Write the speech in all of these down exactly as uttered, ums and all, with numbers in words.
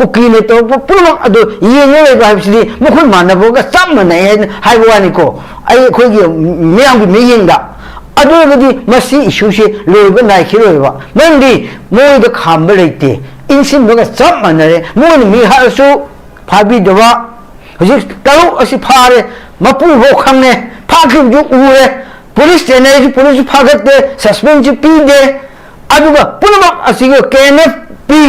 ꯎꯀꯤꯜꯅ ꯇꯧꯔꯛꯄ ꯄꯨꯝꯅꯃꯛ ꯑꯗꯨ ꯌꯦꯡꯉ ꯂꯩꯕ ꯍꯥꯏꯕꯁꯤꯗꯤ ꯃꯈꯣꯏ ꯃꯥꯟꯅꯕꯒ ꯆꯞ ꯃꯥꯟꯅꯩ ꯍꯥꯏꯅ ꯍꯥꯏꯕ ꯋꯥꯅꯤꯀꯣ꯫ ꯑꯩ ꯑꯩꯈꯣꯏꯒꯤ ꯃꯤꯌꯥꯝꯒꯤ ꯃꯤꯠꯌꯦꯡꯗ꯫ ꯑꯗꯨ ꯑꯣꯏꯔꯒꯗꯤ ꯃꯁꯤ ꯏꯁꯨꯁꯦ ꯂꯣꯏꯕ ꯅꯥꯏꯈꯤꯔꯣꯏꯕ꯫ ꯃꯔꯝꯗꯤ ꯃꯣꯏꯗ ꯈꯥꯝꯕ ꯂꯩꯇꯦ, ꯏꯟꯁꯤꯟꯕꯒ ꯆꯞ ꯃꯥꯟꯅꯔꯦ꯫ ꯃꯣꯏꯅ ꯃꯤ ꯍꯥꯠꯂꯁꯨ ꯐꯥꯕꯤꯗꯕ, ꯍꯧꯖꯤꯛ ꯇꯔꯨꯛ ꯑꯁꯤ ꯐꯥꯔꯦ, ꯃꯄꯨꯐꯥꯎ ꯈꯪꯉꯦ, ꯐꯥꯈꯤꯕꯁꯨ ꯎꯔꯦ, ꯄꯨꯂꯤꯁ ꯆꯦꯟꯅꯩꯁꯨ ꯄꯨꯂꯤꯁꯁꯨ ꯐꯥꯒꯠꯇꯦ, ꯁꯁꯄꯦꯟꯁꯁꯨ ꯄꯤꯗꯦ꯫ ꯑꯗꯨꯒ ꯄꯨꯝꯅꯃꯛ ꯑꯁꯤꯒꯤ ꯀꯦ ꯑꯦꯟ ꯑꯦꯐ ꯄꯤ,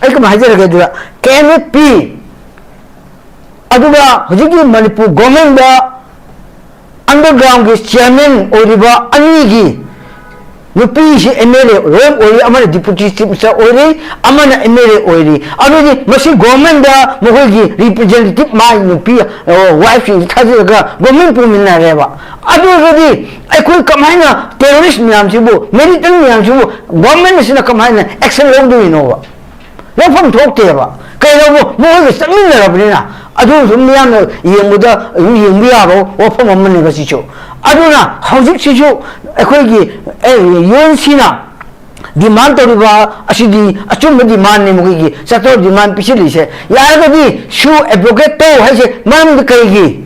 ꯑꯩ ꯀꯃꯥꯏꯅ ꯍꯥꯏꯖꯔꯒꯦ ꯑꯗꯨꯗ, ꯀꯦ ꯑꯦꯟ ꯑꯦꯐ ꯄꯤ, ꯑꯗꯨꯒ ꯍꯧꯖꯤꯛꯀꯤ ꯃꯅꯤꯄꯨꯔ ꯒꯣꯔꯃꯦꯟꯗ ꯑꯟꯗꯔꯒ꯭ꯔꯥꯎꯟꯒꯤ ꯆꯤꯌꯔꯃꯦꯟ ꯑꯣꯏꯔꯤꯕ ꯑꯅꯤꯒꯤ ꯅꯨꯄꯤꯁꯤ ꯑꯦꯝ ꯑꯦꯜ ꯑꯦ ꯂꯣꯏ ꯑꯣꯏꯔꯤ, ꯑꯃꯅ ꯗꯤꯄꯨꯇꯤ ꯆꯤꯐ ꯃꯤꯅꯤꯁꯇꯔ ꯑꯣꯏꯔꯤ, ꯑꯃꯅ ꯑꯦꯝ ꯑꯦꯜ ꯑꯦ ꯑꯣꯏꯔꯤ꯫ ꯑꯗꯨꯗꯤ ꯃꯁꯤ ꯒꯣꯔꯃꯦꯟꯗ ꯃꯈꯣꯏꯒꯤ ꯔꯤꯄ꯭ꯔꯖꯦꯟꯇꯦꯇꯤꯚ ꯃꯥꯒꯤ ꯅꯨꯄꯤ, ꯑ, ꯋꯥꯏꯐꯁꯤꯡꯁꯤ ꯊꯥꯖꯤꯜꯂꯒ ꯒꯣꯔꯃꯦꯟ ꯄꯨꯃꯤꯟꯅꯔꯦꯕ꯫ ꯑꯗꯨ ꯑꯣꯏꯔꯒꯗꯤ ꯑꯩꯈꯣꯏ ꯀꯃꯥꯏꯅ ꯇꯦꯔꯣꯔꯤꯁ ꯃꯌꯥꯝꯁꯤꯕꯨ, ꯃꯤꯂꯤꯇꯦꯟ ꯃꯌꯥꯝꯁꯤꯕꯨ ꯒꯣꯔꯃꯦꯟ ꯑꯁꯤꯅ ꯀꯃꯥꯏꯅ ꯑꯦꯛꯁꯟ ꯂꯧꯗꯣꯏꯅꯣꯕ? ꯂꯧꯐꯝ ꯊꯣꯛꯇꯦꯕ꯫ ꯀꯩꯅꯣꯕꯨ ꯃꯈꯣꯏꯒ ꯆꯠꯃꯤꯟꯅꯔꯕꯅꯤꯅ꯫ ꯑꯗꯨ ꯁꯨꯝ ꯃꯤꯌꯥꯝꯅ ꯌꯦꯡꯕꯗ ꯑꯗꯨꯝ ꯌꯦꯡꯕ ꯌꯥꯕ ꯋꯥꯐꯝ ꯑꯃꯅꯦꯕ ꯁꯤꯁꯨ꯫ ꯑꯗꯨꯅ ꯍꯧꯖꯤꯛꯁꯤꯁꯨ ꯑꯩꯈꯣꯏꯒꯤ, ꯑꯦ, ꯌꯨ ꯑꯦꯟ ꯁꯤꯅ ꯗꯤꯃꯥꯟ ꯇꯧꯔꯤꯕ ꯑꯁꯤꯗꯤ ꯑꯆꯨꯝꯕ ꯗꯤꯃꯥꯟꯅꯤ꯫ ꯃꯈꯣꯏꯒꯤ ꯆꯠꯊꯣꯛ ꯗꯤꯃꯥꯟ ꯄꯤꯁꯤꯜꯂꯤꯁꯦ꯫ ꯌꯥꯔꯒꯗꯤ ꯁꯨ ꯑꯦꯗꯚꯣꯀꯦꯠ ꯇꯧ ꯍꯥꯏꯁꯦ ꯃꯔꯝꯗꯤ ꯀꯩꯒꯤ?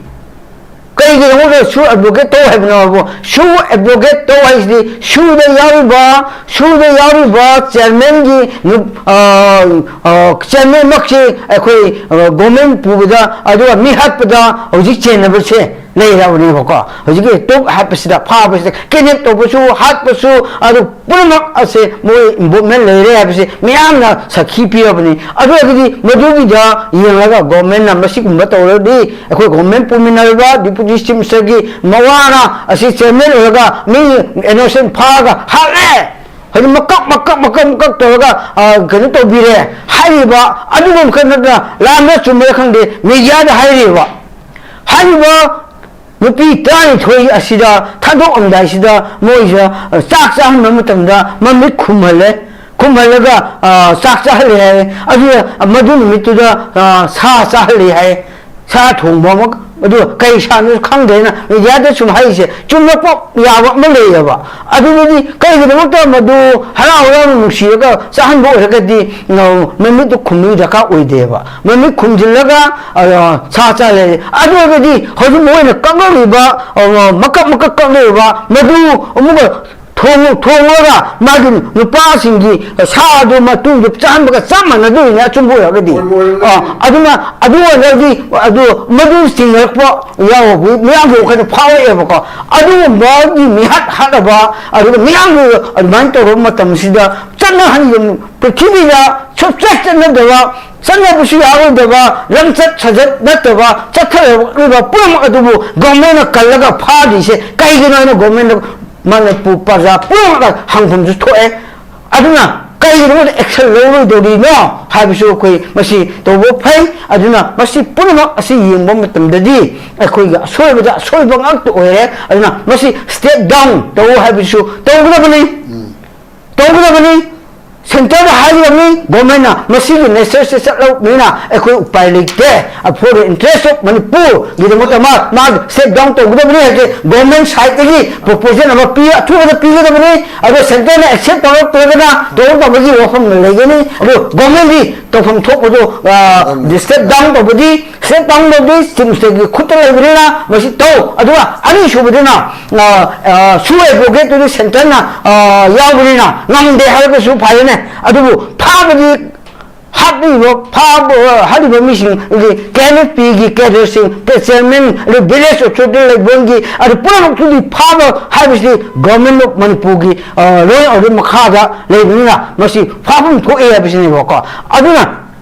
ꯀꯩꯒꯤꯗꯃꯛꯇ ꯁꯨ ꯑꯦꯗꯚꯣꯀꯦꯠ ꯇꯧ ꯍꯥꯏꯕꯅꯣ ꯍꯥꯏꯕꯨ, ꯁꯨ ꯑꯦꯗꯚꯣꯀꯦꯠ ꯇꯧ ꯍꯥꯏꯁꯤꯗꯤ ꯁꯨꯗ ꯌꯥꯎꯔꯤꯕ, ꯁꯨꯗ ꯌꯥꯎꯔꯤꯕ ꯆꯤꯌꯔꯃꯦꯟꯒꯤ ꯅꯨ-, ꯑ, ꯑ, ꯆꯤꯌꯔꯃꯦꯟꯃꯛꯁꯦ ꯑꯩꯈꯣꯏ, ꯑ, ꯒꯣꯔꯃꯦꯟ ꯄꯨꯕꯗ, ꯑꯗꯨꯒ ꯃꯤ ꯍꯥꯠꯄꯗ ꯍꯧꯖꯤꯛ ꯆꯦꯟꯅꯕꯁꯦ ꯂꯩꯔꯕꯅꯦꯕꯀꯣ꯫ ꯍꯧꯖꯤꯛꯀꯤ ꯇꯣꯛ ꯍꯥꯠꯄꯁꯤꯗ, ꯐꯥꯕꯁꯤꯗ, ꯀꯤꯗꯅꯦꯞ ꯇꯧꯕꯁꯨ, ꯍꯥꯠꯄꯁꯨ, ꯑꯗꯨ ꯄꯨꯝꯅꯃꯛ ꯑꯁꯦ ꯃꯣꯏ ꯏꯟꯚꯣꯜꯚꯃꯦꯟ ꯂꯩꯔꯦ ꯍꯥꯏꯕꯁꯦ ꯃꯤꯌꯥꯝꯅ ꯁꯥꯈꯤ ꯄꯤꯔꯕꯅꯤ꯫ ꯑꯗꯨ ꯑꯣꯏꯔꯒꯗꯤ ꯃꯗꯨꯒꯤꯗ ꯌꯦꯡꯂꯒ ꯒꯣꯔꯃꯦꯟꯅ ꯃꯁꯤꯒꯨꯝꯕ ꯇꯧꯔꯗꯤ ꯑꯩꯈꯣꯏ ꯒꯣꯔꯃꯦꯟ ꯄꯨꯃꯤꯟꯅꯔꯤꯕ ꯗꯤꯄꯨꯇꯤ ꯆꯤꯐ ꯃꯤꯅꯤꯁꯇꯔꯒꯤ ꯃꯋꯥꯅ ꯑꯁꯤ ꯆꯤꯌꯔꯃꯦꯟ ꯑꯣꯏꯔꯒ ꯃꯤ ꯏꯅꯣꯁꯦꯟ ꯐꯥꯔꯒ ꯍꯥꯠꯂꯦ, ꯍꯥꯏꯗꯤ ꯃꯀꯛ, ꯃꯀꯛ, ꯃꯀꯛ, ꯃꯀꯛ ꯇꯧꯔꯒ, ꯑ, ꯀꯩꯅꯣ ꯇꯧꯕꯤꯔꯦ ꯍꯥꯏꯔꯤꯕ ꯑꯗꯨꯒꯨꯝꯕ ꯈꯛ ꯅꯠꯇꯅ ꯂꯥꯟꯕ ꯆꯨꯝꯕ꯭ꯔꯥ ꯈꯪꯗꯦ, ꯃꯦꯗꯤꯌꯥꯗ ꯍꯥꯏꯔꯤꯕ꯫ ꯍꯥꯏꯔꯤꯕ ꯅꯨꯄꯤ ꯇꯔꯥꯅꯤꯊꯣꯏ ꯑꯁꯤꯗ ꯊꯥꯗꯣꯛꯑꯝꯗꯥꯏꯁꯤꯗ ꯃꯣꯏꯁꯤꯗ, ꯑ, ꯆꯥꯛ ꯆꯥꯍꯟꯕ ꯃꯇꯝꯗ ꯃꯃꯤꯠ ꯈꯨꯝꯍꯜꯂꯦ, ꯈꯨꯝꯍꯜꯂꯒ, ꯑ, ꯆꯥꯛ ꯆꯥꯍꯜꯂꯦ ꯍꯥꯏ꯫ ꯑꯗꯨꯒ ꯃꯗꯨ ꯅꯨꯃꯤꯠꯇꯨꯗ, ꯑ, ꯁꯥ ꯆꯥꯍꯜꯂꯦ ꯍꯥꯏ꯫ ꯁꯥ ꯊꯣꯡꯕ ꯑꯃ ꯑꯗꯨ ꯀꯩ ꯁꯥꯟꯅꯁꯨ ꯈꯪꯗ꯭ꯔꯦꯅ ꯃꯦꯗꯤꯌꯥꯗ ꯁꯨꯝ ꯍꯥꯏꯔꯤꯁꯦ ꯆꯨꯝꯂꯛꯄ ꯌꯥꯕ ꯑꯃ ꯂꯩꯌꯦꯕ꯫ ꯑꯗꯨꯗꯤ ꯀꯩꯒꯤꯗꯃꯛꯇ ꯃꯗꯨ ꯍꯔꯥꯎ ꯍꯔꯥꯎꯅ ꯅꯨꯡꯁꯤꯔꯒ ꯆꯥꯍꯟꯕ ꯑꯣꯏꯔꯒꯗꯤ, ꯑ, ꯃꯃꯤꯠꯇꯨ ꯈꯨꯝꯕꯒꯤ ꯗꯔꯀꯥꯔ ꯑꯣꯏꯗꯦꯕ꯫ ꯃꯃꯤꯠ ꯈꯨꯝꯖꯤꯜꯂꯒ, ꯑ, ꯁꯥ ꯆꯥ ꯂꯩꯔꯦ꯫ ꯑꯗꯨ ꯑꯣꯏꯔꯒꯗꯤ ꯍꯧꯖꯤꯛ ꯃꯣꯏꯅ ꯀꯛꯂꯛꯂꯤꯕ, ꯑ, ꯃꯀꯛ ꯃꯀꯛ ꯀꯛꯂꯛꯂꯤꯕ ꯃꯗꯨ ꯑꯃꯨꯛꯀ ꯊꯣꯡ-, ꯊꯣꯡꯂꯒ ꯃꯥꯒꯤ ꯅꯨꯄꯥꯁꯤꯡꯒꯤ ꯁꯥ ꯑꯗꯨ ꯃꯇꯨꯡꯗ ꯆꯥꯍꯟꯕꯒ ꯆꯞ ꯃꯥꯟꯅꯗꯣꯏꯅꯦ, ꯑꯆꯨꯝꯕ ꯑꯣꯏꯔꯒꯗꯤ꯫ ꯑꯣꯏꯕ ꯑꯣꯏꯔꯒꯗꯤ꯫ ꯑ, ꯑꯗꯨꯅ ꯑꯗꯨ ꯑꯣꯏꯔꯒꯗꯤ ꯑꯗꯨ ꯃꯗꯨ ꯆꯤꯡꯅꯔꯛꯄ ꯌꯥꯎꯔꯛꯄ ꯃꯤꯌꯥꯝꯒꯤ ꯋꯥꯈꯜꯗ ꯐꯥꯎꯔꯛꯑꯦꯕꯀꯣ꯫ ꯑꯗꯨꯒꯨꯝꯕꯒꯤ ꯃꯤꯍꯥꯠ ꯍꯥꯠꯂꯕ, ꯑꯗꯨꯒ ꯃꯤꯌꯥꯝꯒꯤ ꯑꯗꯨꯃꯥꯏꯅ ꯇꯧꯔꯕ ꯃꯇꯝꯁꯤꯗ ꯆꯠꯅꯍꯟꯒꯅꯨ꯫ ꯄ꯭ꯔꯤꯊꯤꯕꯤꯗ ꯁꯨꯡꯆꯠ ꯆꯠꯅꯗꯕ, ꯆꯠꯅꯕꯁꯨ ꯌꯥꯔꯣꯏꯗꯕ, ꯂꯝꯆꯠ ꯁꯥꯖꯠ ꯅꯠꯇꯕ ꯆꯠꯊꯔꯛꯂꯤꯕ ꯄꯨꯝꯅꯃꯛ ꯑꯗꯨꯕꯨ ꯒꯣꯔꯃꯦꯟꯅ ꯀꯜꯂꯒ ꯐꯥꯗ꯭ꯔꯤꯁꯦ ꯀꯩꯒꯤꯅꯣ ꯍꯥꯏꯅ ꯒꯣꯔꯃꯦꯟꯗ ꯃꯅꯤꯄꯨꯔ ꯄ꯭ꯔꯖꯥ ꯄꯨꯝꯅꯃꯛꯅ ꯍꯪꯐꯝꯁꯨ ꯊꯣꯛꯑꯦ꯫ ꯑꯗꯨꯅ ꯀꯩꯒꯤꯗꯃꯛꯇ action ꯂꯧꯔꯣꯏꯗꯧꯔꯤꯅꯣ ꯍꯥꯏꯕꯁꯨ ꯑꯩꯈꯣꯏ ꯃꯁꯤ ꯇꯧꯕ ꯐꯩ꯫ ꯑꯗꯨꯅ ꯃꯁꯤ ꯄꯨꯝꯅꯃꯛ ꯑꯁꯤ ꯌꯦꯡꯕ ꯃꯇꯝꯗꯗꯤ ꯑꯩꯈꯣꯏꯒꯤ ꯑꯁꯣꯏꯕꯗ ꯑꯁꯣꯏꯕ ꯉꯥꯛꯇ ꯑꯣꯏꯔꯦ꯫ ꯑꯗꯨꯅ ꯃꯁꯤ step down ꯇꯧ ꯍꯥꯏꯕꯁꯨ ꯇꯧꯒꯗꯕꯅꯤ, ꯇꯧꯒꯗꯕꯅꯤ꯫ ꯁꯦꯟꯇꯔꯗ ꯍꯥꯏꯒꯗꯕꯅꯤ, ꯒꯣꯔꯃꯦꯟꯅ ꯃꯁꯤꯒꯤ ꯅꯦꯆꯔꯁꯦ ꯆꯠꯂꯕꯅꯤꯅ ꯑꯩꯈꯣꯏ ꯎꯄꯥꯏ ꯂꯩꯇꯦ꯫ For the interest of ꯃꯅꯤꯄꯨꯔꯒꯤꯗꯃꯛꯇ ꯃꯥ, ꯃꯥ step down ꯇꯧꯒꯗꯕꯅꯤ ꯍꯥꯏꯕꯁꯦ ꯒꯣꯔꯃꯦꯟ ꯁꯥꯏꯠꯇꯒꯤ ꯄ꯭ꯔꯣꯄꯣꯖꯦꯜ ꯑꯃ ꯄꯤ, ꯑꯊꯨꯕꯗ ꯄꯤꯒꯗꯕꯅꯤ꯫ ꯑꯗꯣ ꯁꯦꯟꯇꯔꯅ ꯑꯦꯛꯁꯦꯞ ꯇꯧꯔꯛꯇ꯭ꯔꯒꯅ ꯇꯧꯔꯛꯇꯕꯒꯤ ꯋꯥꯐꯝ ꯂꯩꯒꯅꯤ꯫ ꯑꯗꯣ ꯒꯣꯔꯃꯦꯟꯗꯤ ꯇꯧꯐꯝ ꯊꯣꯛꯄꯗꯣ, ꯑ, ꯎꯝ꯫ Step down ꯇꯧꯕꯗꯤ, step down ꯇꯧꯕꯗꯤ ꯆꯤꯐ ꯃꯤꯅꯤꯁꯇꯔꯒꯤ ꯈꯨꯠꯇ ꯂꯩꯕꯅꯤꯅ ꯃꯁꯤ ꯇꯧ꯫ ꯑꯗꯨꯒ ꯑꯅꯤꯁꯨꯕꯗꯨꯅ, ꯑ, ꯑ, ꯁꯨ ꯑꯦꯗꯚꯣꯀꯦꯠꯇꯨꯗꯤ ꯁꯦꯟꯇꯔꯅ, ꯑ, ꯌꯥꯎꯕꯅꯤꯅ ꯉꯝꯗꯦ ꯍꯥꯏꯔꯒꯁꯨ ꯐꯔꯦꯅꯦ꯫ ꯑꯗꯨꯕꯨ ꯐꯥꯕꯗꯤ ꯍꯥꯠꯂꯤꯕ, ꯐꯥꯕ, ꯍꯥꯠꯂꯤꯕ ꯃꯤꯁꯤꯡ, ꯑꯗꯒꯤ ꯀꯦ ꯑꯦꯟ ꯑꯦꯐ ꯄꯤꯒꯤ ꯀꯦꯗꯔꯁꯤꯡ, ꯆꯤꯌꯔꯃꯦꯟ, ꯑꯗꯩ ꯚꯤꯂꯦꯖ ꯑꯣꯊꯣꯔꯤꯇꯤ ꯂꯩꯕꯣꯟꯒꯤ, ꯑꯗꯨ ꯄꯨꯝꯅꯃꯛꯇꯨꯗꯤ ꯐꯥꯕ ꯍꯥꯏꯕꯁꯤꯗꯤ ꯒꯣꯔꯃꯦꯟ ꯑꯣꯐ ꯃꯅꯤꯄꯨꯔꯒꯤ, ꯑ, ꯂꯣ ꯑꯦꯟ ꯑꯣꯔꯗꯔ ꯃꯈꯥꯗ ꯂꯩꯕꯅꯤꯅ ꯃꯁꯤ ꯐꯥꯐꯝ ꯊꯣꯛꯑꯦ ꯍꯥꯏꯕꯁꯤꯅꯦꯕꯀꯣ꯫ ꯑꯗꯨꯅ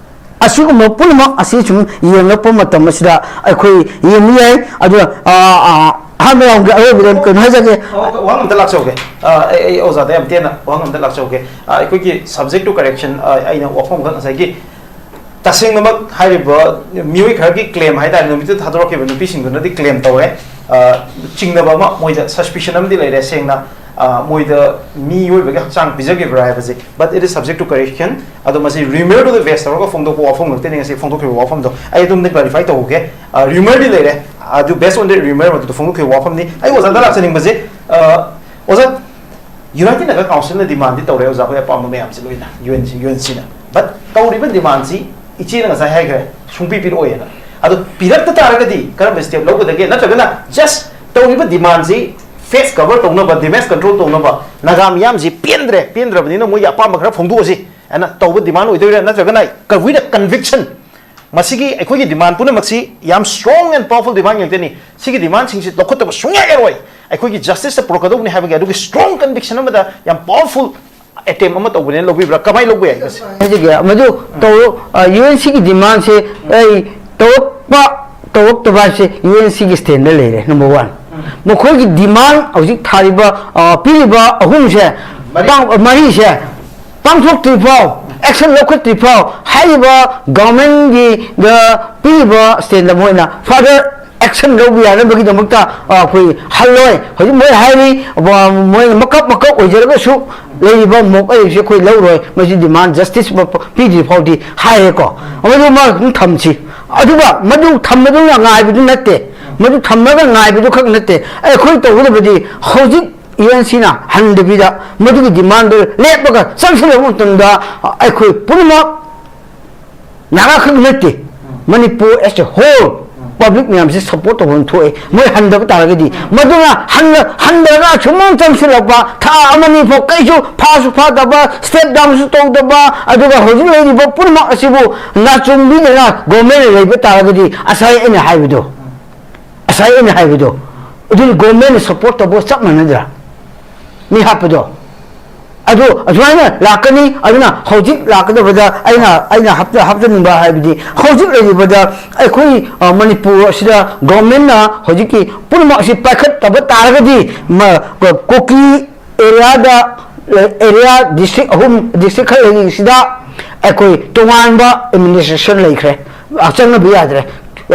ꯑꯁꯤꯒꯨꯝꯕ ꯄꯨꯝꯅꯃꯛ ꯑꯁꯤ ꯁꯨꯝ ꯌꯦꯡꯂꯛꯄ ꯃꯇꯝ ꯑꯁꯤꯗ ꯑꯩꯈꯣꯏ ꯌꯦꯡꯕ ꯌꯥꯏ꯫ ꯑꯗꯨꯒ, ꯑ, ꯑ, ꯑꯍꯥꯟꯕ ꯔꯥꯎꯟꯒꯤ ꯑꯔꯣꯏꯕꯗ ꯀꯩꯅꯣ ꯍꯥꯏꯖꯒꯦ꯫ ꯑꯣ, ꯋꯥꯍꯪ ꯑꯝꯇ ꯂꯥꯛꯆꯧꯒꯦ꯫ ꯑ, ꯑꯩ, ꯑꯩ ꯑꯣꯖꯥꯗ ꯌꯥꯝ ꯇꯦꯟꯅ ꯋꯥꯍꯪ ꯑꯝꯇ ꯂꯥꯛꯆꯧꯒꯦ꯫ ꯑ, ꯑꯩꯈꯣꯏꯒꯤ subject to correction, ꯑ, ꯑꯩꯅ ꯋꯥꯐꯝ ꯈꯛ ꯉꯁꯥꯏꯒꯤ ꯇꯁꯦꯡꯅꯃꯛ ꯍꯥꯏꯔꯤꯕ ꯃꯤꯑꯣꯏ ꯈꯔꯒꯤ claim ꯍꯥꯏꯇꯥꯔꯦ, ꯅꯨꯃꯤꯠꯇꯨ ꯊꯥꯗꯣꯔꯛꯈꯤꯕ ꯅꯨꯄꯤꯁꯤꯡꯗꯨꯅꯗꯤ claim ꯇꯧꯔꯦ꯫ ꯑ, ꯆꯤꯡꯅꯕ ꯑꯃ ꯃꯣꯏꯗ suspicion ꯑꯃꯗꯤ ꯂꯩꯔꯦ ꯁꯦꯡꯅ꯫ ꯑ, ꯃꯣꯏꯗ ꯃꯤꯑꯣꯏꯕꯒꯤ ꯍꯛꯆꯥꯡ ꯄꯤꯖꯈꯤꯕ꯭ꯔꯥ ꯍꯥꯏꯕꯁꯦ, but it is subject to correction. ꯑꯗꯣ ꯃꯁꯤ ꯔꯤꯃꯔꯗꯨꯗ ꯕꯦꯁ ꯇꯧꯔꯒ ꯐꯣꯡꯗꯣꯛꯄ ꯋꯥꯐꯝ ꯉꯥꯛꯇꯅꯤ ꯉꯁꯤ ꯐꯣꯡꯗꯣꯛꯈꯤꯕ ꯋꯥꯐꯝꯗꯣ꯫ ꯑꯩ ꯑꯗꯨꯝꯗꯤ ꯀ꯭ꯂꯥꯔꯤꯐꯥꯏ ꯇꯧꯍꯧꯒꯦ꯫ ꯑ, ꯔꯤꯃꯔꯗꯤ ꯂꯩꯔꯦ, ꯑꯗꯨ based on the ꯔꯤꯃꯔ ꯃꯗꯨꯗ ꯐꯣꯡꯗꯣꯛꯈꯤꯕ ꯋꯥꯐꯝꯅꯤ꯫ ꯑꯩ ꯑꯣꯖꯥꯗ ꯂꯥꯛꯆꯅꯤꯡꯕꯁꯦ, ꯑ, ꯑꯣꯖꯥ, ꯌꯨꯅꯥꯏꯇꯦꯗ ꯅꯦꯁꯟ ꯀꯥꯎꯟꯁꯤꯜꯅ ꯗꯤꯃꯥꯟꯗꯤ ꯇꯧꯔꯦ ꯑꯣꯖꯥ ꯍꯣꯏ ꯑꯄꯥꯝꯕ ꯃꯌꯥꯝꯁꯦ ꯂꯣꯏꯅ, U N C, U N ꯁꯤꯅ꯫ But ꯇꯧꯔꯤꯕ ꯗꯤꯃꯥꯟꯁꯤ ꯏꯆꯦꯅ ꯉꯁꯥꯏ ꯍꯥꯏꯈ꯭ꯔꯦ, ꯁꯨꯡꯄꯤ ꯄꯤꯔꯛꯑꯣꯏꯅ꯫ ꯑꯗꯣ ꯄꯤꯔꯛꯇ ꯇꯥꯔꯒꯗꯤ ꯀꯔꯝꯕ ꯁ꯭ꯇꯦꯞ ꯂꯧꯒꯗꯒꯦ? ꯅꯠꯇ꯭ꯔꯒꯅ ꯖꯁ ꯇꯧꯔꯤꯕ ꯗꯤꯃꯥꯟꯁꯤ ꯐꯦꯁ ꯀꯚꯔ ꯇꯧꯅꯕ, ꯗꯦꯃꯦꯖ ꯀꯟꯇ꯭ꯔꯣꯜ ꯇꯧꯅꯕ, ꯅꯥꯒꯥ ꯃꯤꯌꯥꯝꯁꯤ ꯄꯦꯟꯗ꯭ꯔꯦ, ꯄꯦꯟꯗ꯭ꯔꯕꯅꯤꯅ ꯃꯣꯏꯒꯤ ꯑꯄꯥꯝꯕ ꯈꯔ ꯐꯣꯡꯗꯣꯛꯑꯁꯤ ꯍꯥꯏꯅ ꯇꯧꯕ ꯗꯤꯃꯥꯟ ꯑꯣꯏꯗꯣꯏꯔꯥ? ꯅꯠꯇ꯭ꯔꯒꯅ ꯀ-, with a conviction ꯃꯁꯤꯒꯤ ꯑꯩꯈꯣꯏꯒꯤ ꯗꯤꯃꯥꯟ ꯄꯨꯝꯅꯃꯛꯁꯤ ꯌꯥꯝ strong and powerful ꯗꯤꯃꯥꯟ ꯉꯥꯛꯇꯅꯤ, ꯁꯤꯒꯤ ꯗꯤꯃꯥꯟꯁꯤꯡꯁꯤ ꯂꯧꯈꯠꯇꯕ ꯁꯨꯡꯌꯥ ꯌꯥꯔꯣꯏ, ꯑꯩꯈꯣꯏꯒꯤ ꯖꯁꯇꯤꯁꯇ ꯄꯨꯔꯛꯀꯗꯧꯕꯅꯤ ꯍꯥꯏꯕꯒꯤ ꯑꯗꯨꯒꯤ ꯁ꯭ꯇꯔꯣꯡ ꯀꯟꯚꯤꯛꯁꯟ ꯑꯃꯗ ꯌꯥꯝ ꯄꯥꯋꯔꯐꯨꯜ ꯑꯦꯇꯦꯝ ꯑꯃ ꯇꯧꯕꯅꯦꯅ ꯂꯧꯕꯤꯕ꯭ꯔꯥ? ꯀꯃꯥꯏꯅ ꯂꯧꯕ ꯌꯥꯏ ꯃꯁꯤ? ꯍꯥꯏꯖꯒꯦ, ꯃꯗꯨ ꯇꯧꯔꯣ, ꯌꯨ ꯑꯦꯟ ꯁꯤꯒꯤ ꯗꯤꯃꯥꯟꯁꯦ ꯑꯩ ꯇꯧꯔꯛꯄ ꯇꯧꯔꯛꯇꯕ ꯍꯥꯏꯕꯁꯦ ꯌꯨ ꯑꯦꯟ ꯁꯤꯒꯤ ꯁ꯭ꯇꯦꯟꯗ ꯂꯩꯔꯦ꯫ ꯅꯝꯕꯔ ꯋꯥꯟ, ꯃꯈꯣꯏꯒꯤ ꯗꯤꯃꯥꯟ ꯍꯧꯖꯤꯛ ꯊꯥꯔꯤꯕ, ꯑ, ꯄꯤꯔꯤꯕ ꯑꯍꯨꯝꯁꯦ, ꯃꯔꯤ꯫ ꯄꯥꯡ-, ꯃꯔꯤꯁꯦ ꯄꯥꯡꯊꯣꯛꯇ꯭ꯔꯤ ꯐꯥꯎ, ꯑꯦꯛꯁꯟ ꯂꯧꯈꯠꯇ꯭ꯔꯤ ꯐꯥꯎ, ꯍꯥꯏꯔꯤꯕ ꯒꯚꯔꯟꯃꯦꯟꯒꯤꯗ ꯄꯤꯔꯤꯕ ꯁ꯭ꯇꯦꯟꯗ ꯃꯣꯏꯅ ꯐꯔꯗꯔ ꯑꯦꯛꯁꯟ ꯂꯧꯕ ꯌꯥꯅꯕꯒꯤꯗꯃꯛꯇ, ꯑ, ꯑꯩꯈꯣꯏ ꯍꯜꯂꯣꯏ꯫ ꯍꯧꯖꯤꯛ ꯃꯣꯏ ꯍꯥꯏꯔꯤ, ꯑ, ꯃꯣꯏꯅ ꯃꯀꯛ ꯃꯀꯛ ꯑꯣꯏꯖꯔꯒꯁꯨ ꯂꯩꯔꯤꯕ ꯃꯣꯛ ꯑꯩꯁꯦ ꯑꯩꯈꯣꯏ ꯂꯧꯔꯣꯏ, ꯃꯁꯤ ꯗꯤꯃꯥꯟ ꯖꯁꯇꯤꯁ ꯄꯤꯗ꯭ꯔꯤ ꯐꯥꯎꯗꯤ ꯍꯥꯏꯔꯦꯀꯣ꯫ ꯃꯗꯨ ꯃꯥ ꯑꯗꯨꯝ ꯊꯝꯁꯤ꯫ ꯑꯗꯨꯒ ꯃꯗꯨ ꯊꯝꯕꯗꯨꯅ ꯉꯥꯏꯕꯗꯨ ꯅꯠꯇꯦ, ꯃꯗꯨ ꯊꯝꯂꯒ ꯉꯥꯏꯕꯗꯨ ꯈꯛ ꯅꯠꯇꯦ꯫ ꯑꯩꯈꯣꯏ ꯇꯧꯒꯗꯕꯗꯤ ꯍꯧꯖꯤꯛ ꯌꯨ ꯑꯦꯟ ꯁꯤꯅ ꯍꯟꯗꯕꯤꯗ ꯃꯗꯨꯒꯤ ꯗꯤꯃꯥꯟꯗꯨ ꯂꯦꯞꯄꯒ ꯆꯪꯁꯤꯜꯂꯕ ꯃꯇꯝꯗ ꯑꯩꯈꯣꯏ ꯄꯨꯝꯅꯃꯛ ꯅꯥꯒꯥ ꯈꯛ ꯅꯠꯇꯦ, Manipur as a whole public ꯃꯌꯥꯝꯁꯦ ꯁꯞꯄꯣꯔꯠ ꯇꯧꯐꯝ ꯊꯣꯛꯑꯦ꯫ ꯃꯣꯏ ꯍꯟꯗꯕ ꯇꯥꯔꯒꯗꯤ, ꯃꯗꯨꯅ ꯍꯟꯅ-, ꯍꯟꯗꯔꯒ ꯑꯁꯨꯝ ꯆꯪꯁꯤꯜꯂꯛꯄ, ꯊꯥ ꯑꯃꯅꯤ ꯐꯥꯎ ꯀꯩꯁꯨ ꯐꯥꯁꯨ ꯐꯥꯗꯕ, ꯁ꯭ꯇꯦꯞ ꯗꯥꯎꯟꯁꯨ ꯇꯧꯗꯕ, ꯑꯗꯨꯒ ꯍꯧꯖꯤꯛ ꯂꯩꯔꯤꯕ ꯄꯨꯝꯅꯃꯛ ꯑꯁꯤꯕꯨ ꯅꯥꯆꯨꯡꯕꯤꯗꯅ ꯒꯣꯔꯃꯦꯟꯅ ꯂꯩꯕ ꯇꯥꯔꯒꯗꯤ, ꯉꯁꯥꯏ ꯑꯩꯅ ꯍꯥꯏꯕꯗꯣ, ꯉꯁꯥꯏ ꯑꯩꯅ ꯍꯥꯏꯕꯗꯣ, ꯑꯗꯨꯗꯤ ꯒꯣꯔꯃꯦꯟꯅ ꯁꯞꯄꯣꯔꯠ ꯇꯧꯕ ꯆꯞ ꯃꯥꯟꯅꯗ꯭ꯔꯥ? ꯃꯤ ꯍꯥꯠꯄꯗꯣ꯫ ꯑꯗꯨ ꯑꯗꯨꯃꯥꯏꯅ ꯂꯥꯛꯀꯅꯤ꯫ ꯑꯗꯨꯅ ꯍꯧꯖꯤꯛ ꯂꯥꯛꯀꯗꯕꯗ ꯑꯩꯅ, ꯑꯩꯅ ꯍꯥꯞꯆ-, ꯍꯥꯞꯆꯅꯤꯡꯕ ꯍꯥꯏꯕꯗꯤ, ꯍꯧꯖꯤꯛ ꯂꯩꯔꯤꯕꯗ ꯑꯩꯈꯣꯏ, ꯑ, ꯃꯅꯤꯄꯨꯔ ꯑꯁꯤꯗ ꯒꯣꯔꯃꯦꯟꯅ ꯍꯧꯖꯤꯛꯀꯤ ꯄꯨꯝꯅꯃꯛ ꯑꯁꯤ ꯄꯥꯏꯈꯠꯇꯕ ꯇꯥꯔꯒꯗꯤ, ꯃ-, ꯀ-, ꯀꯨꯀꯤ ꯑꯦꯔꯤꯌꯥꯗ, ꯑꯦꯔꯤꯌꯥ ꯗꯤꯁꯇ꯭ꯔꯤꯛ ꯑꯍꯨꯝ, ꯗꯤꯁꯇ꯭ꯔꯤꯛ ꯈꯔ ꯂꯩꯔꯤꯁꯤꯗ ꯑꯩꯈꯣꯏ ꯇꯣꯉꯥꯟꯕ ꯑꯦꯗꯃꯤꯅꯤꯁꯇ꯭ꯔꯦꯁꯟ ꯂꯩꯈ꯭ꯔꯦ, ꯑ, ꯆꯪꯅꯕ ꯌꯥꯗ꯭ꯔꯦ꯫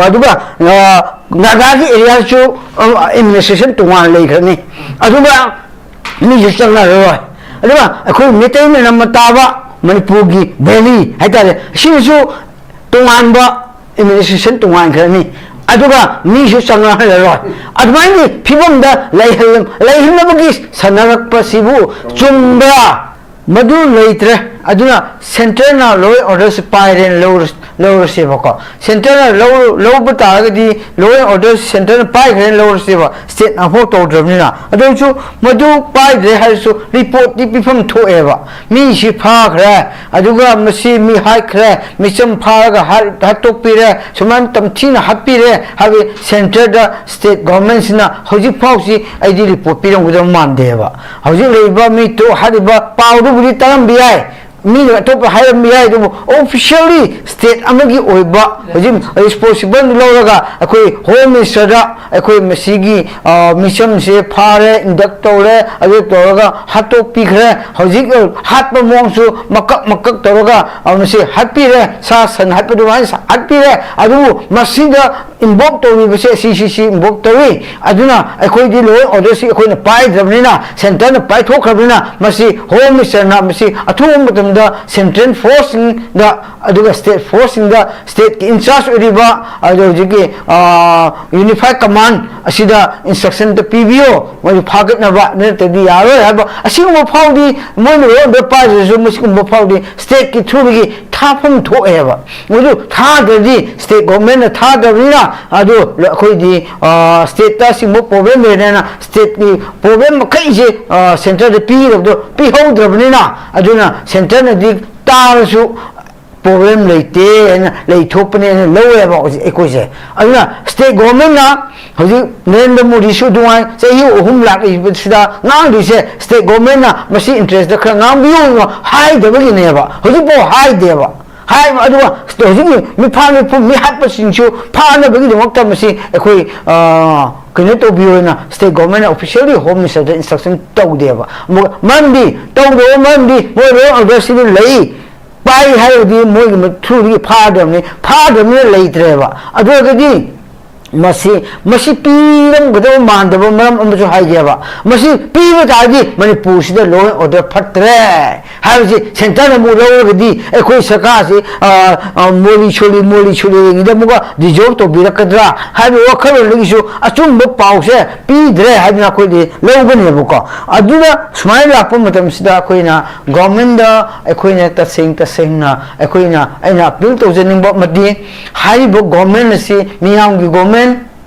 ꯑꯗꯨꯒ, ꯑ, ꯅꯥꯒꯥꯒꯤ ꯑꯦꯔꯤꯌꯥꯁꯨ, ꯑ, ꯑꯦꯗꯃꯤꯅꯤꯁꯇ꯭ꯔꯦꯁꯟ ꯇꯣꯉꯥꯟꯅ ꯂꯩꯈ꯭ꯔꯅꯤ꯫ ꯑꯗꯨꯒ ꯃꯤꯁꯨ ꯆꯪꯅꯔꯔꯣꯏ꯫ ꯑꯗꯨꯒ ꯑꯩꯈꯣꯏ ꯃꯩꯇꯩꯅ ꯅꯝꯅ ꯇꯥꯕ ꯃꯅꯤꯄꯨꯔꯒꯤ ꯚꯦꯂꯤ ꯍꯥꯏꯇꯥꯔꯦ, ꯁꯤꯅꯁꯨ ꯇꯣꯉꯥꯟꯕ ꯑꯦꯗꯃꯤꯅꯤꯁꯇ꯭ꯔꯦꯁꯟ ꯇꯣꯉꯥꯟꯈ꯭ꯔꯅꯤ꯫ ꯑꯗꯨꯒ ꯃꯤꯁꯨ ꯆꯪꯅꯍꯜꯂꯔꯣꯏ꯫ ꯑꯗꯨꯃꯥꯏꯅ ꯐꯤꯕꯝꯗ ꯂꯩꯍꯜ-, ꯂꯩꯍꯟꯅꯕꯒꯤ ꯁꯥꯟꯅꯔꯛꯄꯁꯤꯕꯨ ꯆꯨꯝꯕ꯭ꯔꯥ? ꯃꯗꯨ ꯂꯩꯇ꯭ꯔꯦ꯫ ꯑꯗꯨꯅ ꯁꯦꯟꯇꯔꯅ ꯂꯣ ꯑꯦꯟ ꯑꯣꯔꯗꯔꯁꯤ ꯄꯥꯏꯔꯦꯅ ꯂꯧꯔ-, ꯂꯧꯔꯁꯦꯕꯀꯣ꯫ ꯁꯦꯟꯇꯔꯅ ꯂꯧ-, ꯂꯧꯕ ꯇꯥꯔꯒꯗꯤ ꯂꯣ ꯑꯦꯟ ꯑꯣꯔꯗꯔ ꯁꯦꯟꯇꯔꯅ ꯄꯥꯏꯈ꯭ꯔꯦꯅ ꯂꯧꯔꯁꯦꯕ, ꯁ꯭ꯇꯦꯠꯅ ꯑꯃꯐꯥꯎ ꯇꯧꯗ꯭ꯔꯕꯅꯤꯅ꯫ ꯑꯗꯨ ꯑꯣꯏꯔꯁꯨ ꯃꯗꯨ ꯄꯥꯏꯗ꯭ꯔꯦ ꯍꯥꯏꯔꯁꯨ ꯔꯤꯄꯣꯔꯠꯇꯤ ꯄꯤꯐꯝ ꯊꯣꯛꯑꯦꯕ꯫ ꯃꯤꯁꯤ ꯐꯥꯈ꯭ꯔꯦ, ꯑꯗꯨꯒ ꯃꯁꯤ ꯃꯤ ꯍꯥꯠꯈ꯭ꯔꯦ, ꯃꯤꯆꯝ ꯐꯥꯔꯒ ꯍꯥꯠ-, ꯍꯥꯠꯇꯣꯛꯄꯤꯔꯦ, ꯁꯨꯃꯥꯏꯅ ꯇꯝꯊꯤꯅ ꯍꯥꯠꯄꯤꯔꯦ ꯍꯥꯏꯕ ꯁꯦꯟꯇꯔꯗ ꯁ꯭ꯇꯦꯠ ꯒꯣꯚꯔꯟꯃꯦꯟꯠꯁꯤꯅ ꯍꯧꯖꯤꯛ ꯐꯥꯎꯁꯤ ꯑꯩꯗꯤ ꯔꯤꯄꯣꯔꯠ ꯄꯤꯔꯝꯒꯗꯕ ꯃꯥꯟꯗꯦꯕ꯫ ꯍꯧꯖꯤꯛ ꯂꯩꯔꯤꯕ ꯃꯤ ꯇꯔꯨꯛ ꯍꯥꯠꯂꯤꯕ ꯄꯥꯎꯗꯨꯕꯨꯗꯤ ꯇꯥꯔꯝꯕ ꯌꯥꯏ, ꯃꯤꯅ ꯑꯇꯣꯞꯄ ꯍꯥꯏꯔꯝꯕ ꯌꯥꯏ, ꯑꯗꯨꯕꯨ ꯑꯣꯐꯤꯁꯤꯌꯦꯜꯂꯤ ꯁ꯭ꯇꯦꯠ ꯑꯃꯒꯤ ꯑꯣꯏꯕ ꯍꯧꯖꯤꯛ ꯔꯦꯁꯄꯣꯟꯁꯤꯕꯜ ꯂꯧꯔꯒ ꯑꯩꯈꯣꯏ ꯍꯣꯝ ꯃꯤꯅꯤꯁꯇꯔꯗ ꯑꯩꯈꯣꯏ ꯃꯁꯤꯒꯤ, ꯑ, ꯃꯤꯆꯝꯁꯦ ꯐꯥꯔꯦ, ꯏꯟꯗꯛ ꯇꯧꯔꯦ, ꯑꯗꯨ ꯇꯧꯔꯒ ꯍꯥꯠꯇꯣꯛꯄꯤꯈ꯭ꯔꯦ꯫ ꯍꯧꯖꯤꯛ ꯍꯥꯠꯄ ꯃꯑꯣꯡꯁꯨ ꯃꯀꯛ ꯃꯀꯛ ꯇꯧꯔꯒ, ꯑ, ꯃꯁꯤ ꯍꯥꯠꯄꯤꯔꯦ, ꯁꯥ ꯁꯟ ꯍꯥꯠꯄ ꯑꯗꯨꯃꯥꯏꯅ ꯍꯥꯠꯄꯤꯔꯦ꯫ ꯑꯗꯨꯕꯨ ꯃꯁꯤꯗ ꯏꯟꯚꯣꯜꯕ ꯇꯧꯔꯤꯕꯁꯦ ꯁꯤ ꯁꯤ ꯁꯤ ꯏꯟꯚꯣꯜꯕ ꯇꯧꯏ꯫ ꯑꯗꯨꯅ ꯑꯩꯈꯣꯏꯗꯤ ꯂꯣ ꯑꯦꯟ ꯑꯣꯔꯗꯔꯁꯤ ꯑꯩꯈꯣꯏꯅ ꯄꯥꯏꯗ꯭ꯔꯕꯅꯤꯅ, ꯁꯦꯟꯇꯔꯅ ꯄꯥꯏꯊꯣꯛꯈ꯭ꯔꯕꯅꯤꯅ, ꯃꯁꯤ ꯍꯣꯝ ꯃꯤꯅꯤꯁꯇꯔꯅ ꯃꯁꯤ ꯑꯊꯨꯕ ꯃꯇꯝꯗ ꯁꯦꯟꯇ꯭ꯔꯦꯜ ꯐꯣꯔꯁꯁꯤꯡꯗ ꯑꯗꯨꯒ ꯁ꯭ꯇꯦꯠ ꯐꯣꯔꯁꯁꯤꯡꯗ ꯁ꯭ꯇꯦꯠꯀꯤ ꯏꯟꯆꯥꯔꯖ ꯑꯣꯏꯔꯤꯕ, ꯑꯗꯨ ꯍꯧꯖꯤꯛꯀꯤ, ꯑ, ꯌꯨꯅꯤꯐꯥꯏꯗ ꯀꯃꯥꯟꯗ ꯑꯁꯤꯗ ꯏꯟꯁꯇ꯭ꯔꯛꯁꯟꯗ ꯄꯤꯕꯤꯌꯨ, ꯃꯣꯏꯁꯨ ꯐꯥꯒꯠꯅꯕ, ꯅꯠꯇ꯭ꯔꯗꯤ ꯌꯥꯔꯣꯏ ꯍꯥꯏꯕ꯫ ꯑꯁꯤꯒꯨꯝꯕ ꯐꯥꯎꯗꯤ ꯃꯣꯏꯅ ꯂꯣ ꯑꯦꯟ ꯑꯣꯔꯗꯔ ꯄꯥꯏꯗ꯭ꯔꯁꯨ ꯃꯁꯤꯒꯨꯝꯕ ꯐꯥꯎꯗꯤ ꯁ꯭ꯇꯦꯠꯀꯤ ꯊ꯭ꯔꯨꯗꯒꯤ ꯊꯥꯐꯝ ꯊꯣꯛꯑꯦꯕ꯫ ꯃꯗꯨ ꯊꯥꯗ꯭ꯔꯗꯤ ꯁ꯭ꯇꯦꯠ ꯒꯣꯚꯔꯟꯃꯦꯟꯠꯅ ꯊꯥꯗꯕꯅꯤꯅ ꯑꯗꯨ ꯑꯩꯈꯣꯏꯗꯤ, ꯑ, ꯁ꯭ꯇꯦꯠꯇ ꯑꯁꯤꯒꯨꯝꯕ ꯄ꯭ꯔꯣꯕ꯭ꯂꯦꯝ ꯂꯩꯔꯦꯅ ꯁ꯭ꯇꯦꯠꯀꯤ ꯄ꯭ꯔꯣꯕ꯭ꯂꯦꯝ ꯃꯈꯩꯁꯦ, ꯑ, ꯁꯦꯟꯇꯔꯗ ꯄꯤꯒꯗꯕꯗꯣ ꯄꯤꯍꯧꯗ꯭ꯔꯕꯅꯤꯅ, ꯑꯗꯨꯅ ꯁꯦꯟꯇꯔꯅꯗꯤ ꯇꯥꯔꯁꯨ ꯄ꯭ꯔꯣꯕ꯭ꯂꯦꯝ ꯂꯩꯇꯦ ꯍꯥꯏꯅ ꯂꯩꯊꯣꯛꯄꯅꯦ ꯍꯥꯏꯅ ꯂꯧꯋꯦꯕ ꯍꯧꯖꯤꯛ ꯑꯩꯈꯣꯏꯁꯦ꯫ ꯑꯗꯨꯅ ꯁ꯭ꯇꯦꯠ ꯒꯣꯚꯔꯟꯃꯦꯟꯠꯅ ꯍꯧꯖꯤꯛ ꯅꯔꯦꯟꯗ꯭ꯔ ꯃꯣꯗꯤꯁꯨ ꯑꯗꯨꯃꯥꯏꯅ ꯆꯍꯤ ꯑꯍꯨꯝ ꯂꯥꯛꯂꯤꯕꯁꯤꯗ ꯉꯥꯡꯗꯣꯏꯁꯦ, ꯁ꯭ꯇꯦꯠ ꯒꯣꯚꯔꯟꯃꯦꯟꯠꯅ ꯃꯁꯤ ꯏꯟꯇꯔꯦꯁꯇ ꯈꯔ ꯉꯥꯡꯕꯤꯌꯨ ꯍꯥꯏꯗꯕꯒꯤꯅꯦꯕ꯫ ꯍꯧꯖꯤꯛꯐꯥꯎ ꯍꯥꯏꯗꯦꯕ꯫ ꯍꯥꯏꯕ ꯑꯗꯨꯒ ꯍꯧꯖꯤꯛꯀꯤ ꯃꯤꯐꯥ ꯃꯤꯐꯨ ꯃꯤ ꯍꯥꯠꯄꯁꯤꯡꯁꯨ ꯐꯥꯅꯕꯒꯤꯗꯃꯛꯇ ꯃꯁꯤ ꯑꯩꯈꯣꯏ, ꯑ, ꯀꯩꯅꯣ ꯇꯧꯕꯤꯌꯣꯅ ꯁ꯭ꯇꯦꯠ ꯒꯣꯚꯔꯟꯃꯦꯟꯠꯅ ꯑꯣꯐꯤꯁꯤꯌꯦꯜꯂꯤ ꯍꯣꯝ ꯃꯤꯅꯤꯁꯇꯔꯗ ꯏꯟꯁꯇ꯭ꯔꯛꯁꯟ ꯇꯧꯗꯦꯕ꯫ ꯑꯃꯨꯛ ꯃꯔꯝꯗꯤ ꯇꯧꯗꯕ ꯃꯔꯝꯗꯤ ꯃꯣꯏ ꯂꯣ ꯑꯦꯟ ꯑꯣꯔꯗꯔꯁꯤꯗ ꯂꯩ꯫ ꯄꯥꯏ ꯍꯥꯏꯔꯗꯤ ꯃꯣꯏꯒꯤ ꯃ-, ꯊ꯭ꯔꯨꯗꯒꯤ ꯐꯥꯗ꯭ꯔꯕꯅꯤ, ꯐꯥꯗ꯭ꯔꯕꯅꯤꯅ ꯂꯩꯇ꯭ꯔꯦꯕ꯫ ꯑꯗꯨ ꯑꯣꯏꯔꯒꯗꯤ ꯃꯁꯤ ꯃꯁꯤ ꯄꯤꯔꯝꯒꯗꯕ ꯃꯥꯟꯗꯕ ꯃꯔꯝ ꯑꯃꯁꯨ ꯍꯥꯏꯒꯦꯕ꯫ ꯃꯁꯤ ꯄꯤꯕ ꯇꯥꯔꯗꯤ ꯃꯅꯤꯄꯨꯔꯁꯤꯗ law and order ꯐꯠꯇ꯭ꯔꯦ ꯍꯥꯏꯕꯁꯤ ꯁꯦꯟꯇꯔꯅ ꯑꯃꯨꯛ ꯂꯧꯔꯒꯗꯤ ꯑꯩꯈꯣꯏ ꯁꯔꯀꯥꯔꯁꯤ, ꯑ, ꯑ, ꯃꯣꯂꯤ ꯁꯣꯂꯤ ꯃꯣꯂꯤ ꯁꯣꯂꯤꯉꯩꯗ ꯑꯃꯨꯛꯀ dissolve ꯇꯧꯕꯤꯔꯛꯀꯗ꯭ꯔꯥ ꯍꯥꯏꯕ ꯋꯥꯈꯜꯂꯣꯟꯗꯒꯤꯁꯨ ꯑꯆꯨꯝꯕ ꯄꯥꯎꯁꯦ ꯄꯤꯗ꯭ꯔꯦ ꯍꯥꯏꯗꯅ ꯑꯩꯈꯣꯏꯗꯤ ꯂꯧꯒꯅꯦꯕꯀꯣ꯫ ꯑꯗꯨꯅ ꯁꯨꯃꯥꯏꯅ ꯂꯥꯛꯄ ꯃꯇꯝꯁꯤꯗ ꯑꯩꯈꯣꯏꯅ governmentꯗ ꯑꯩꯈꯣꯏꯅ ꯇꯁꯦꯡ ꯇꯁꯦꯡꯅ ꯑꯩꯈꯣꯏꯅ, ꯑꯩꯅ appeal ꯇꯧꯖꯅꯤꯡꯕ ꯑꯃꯗꯤ ꯍꯥꯏꯔꯤꯕ government ꯑꯁꯤ ꯃꯤꯌꯥꯝꯒꯤ government,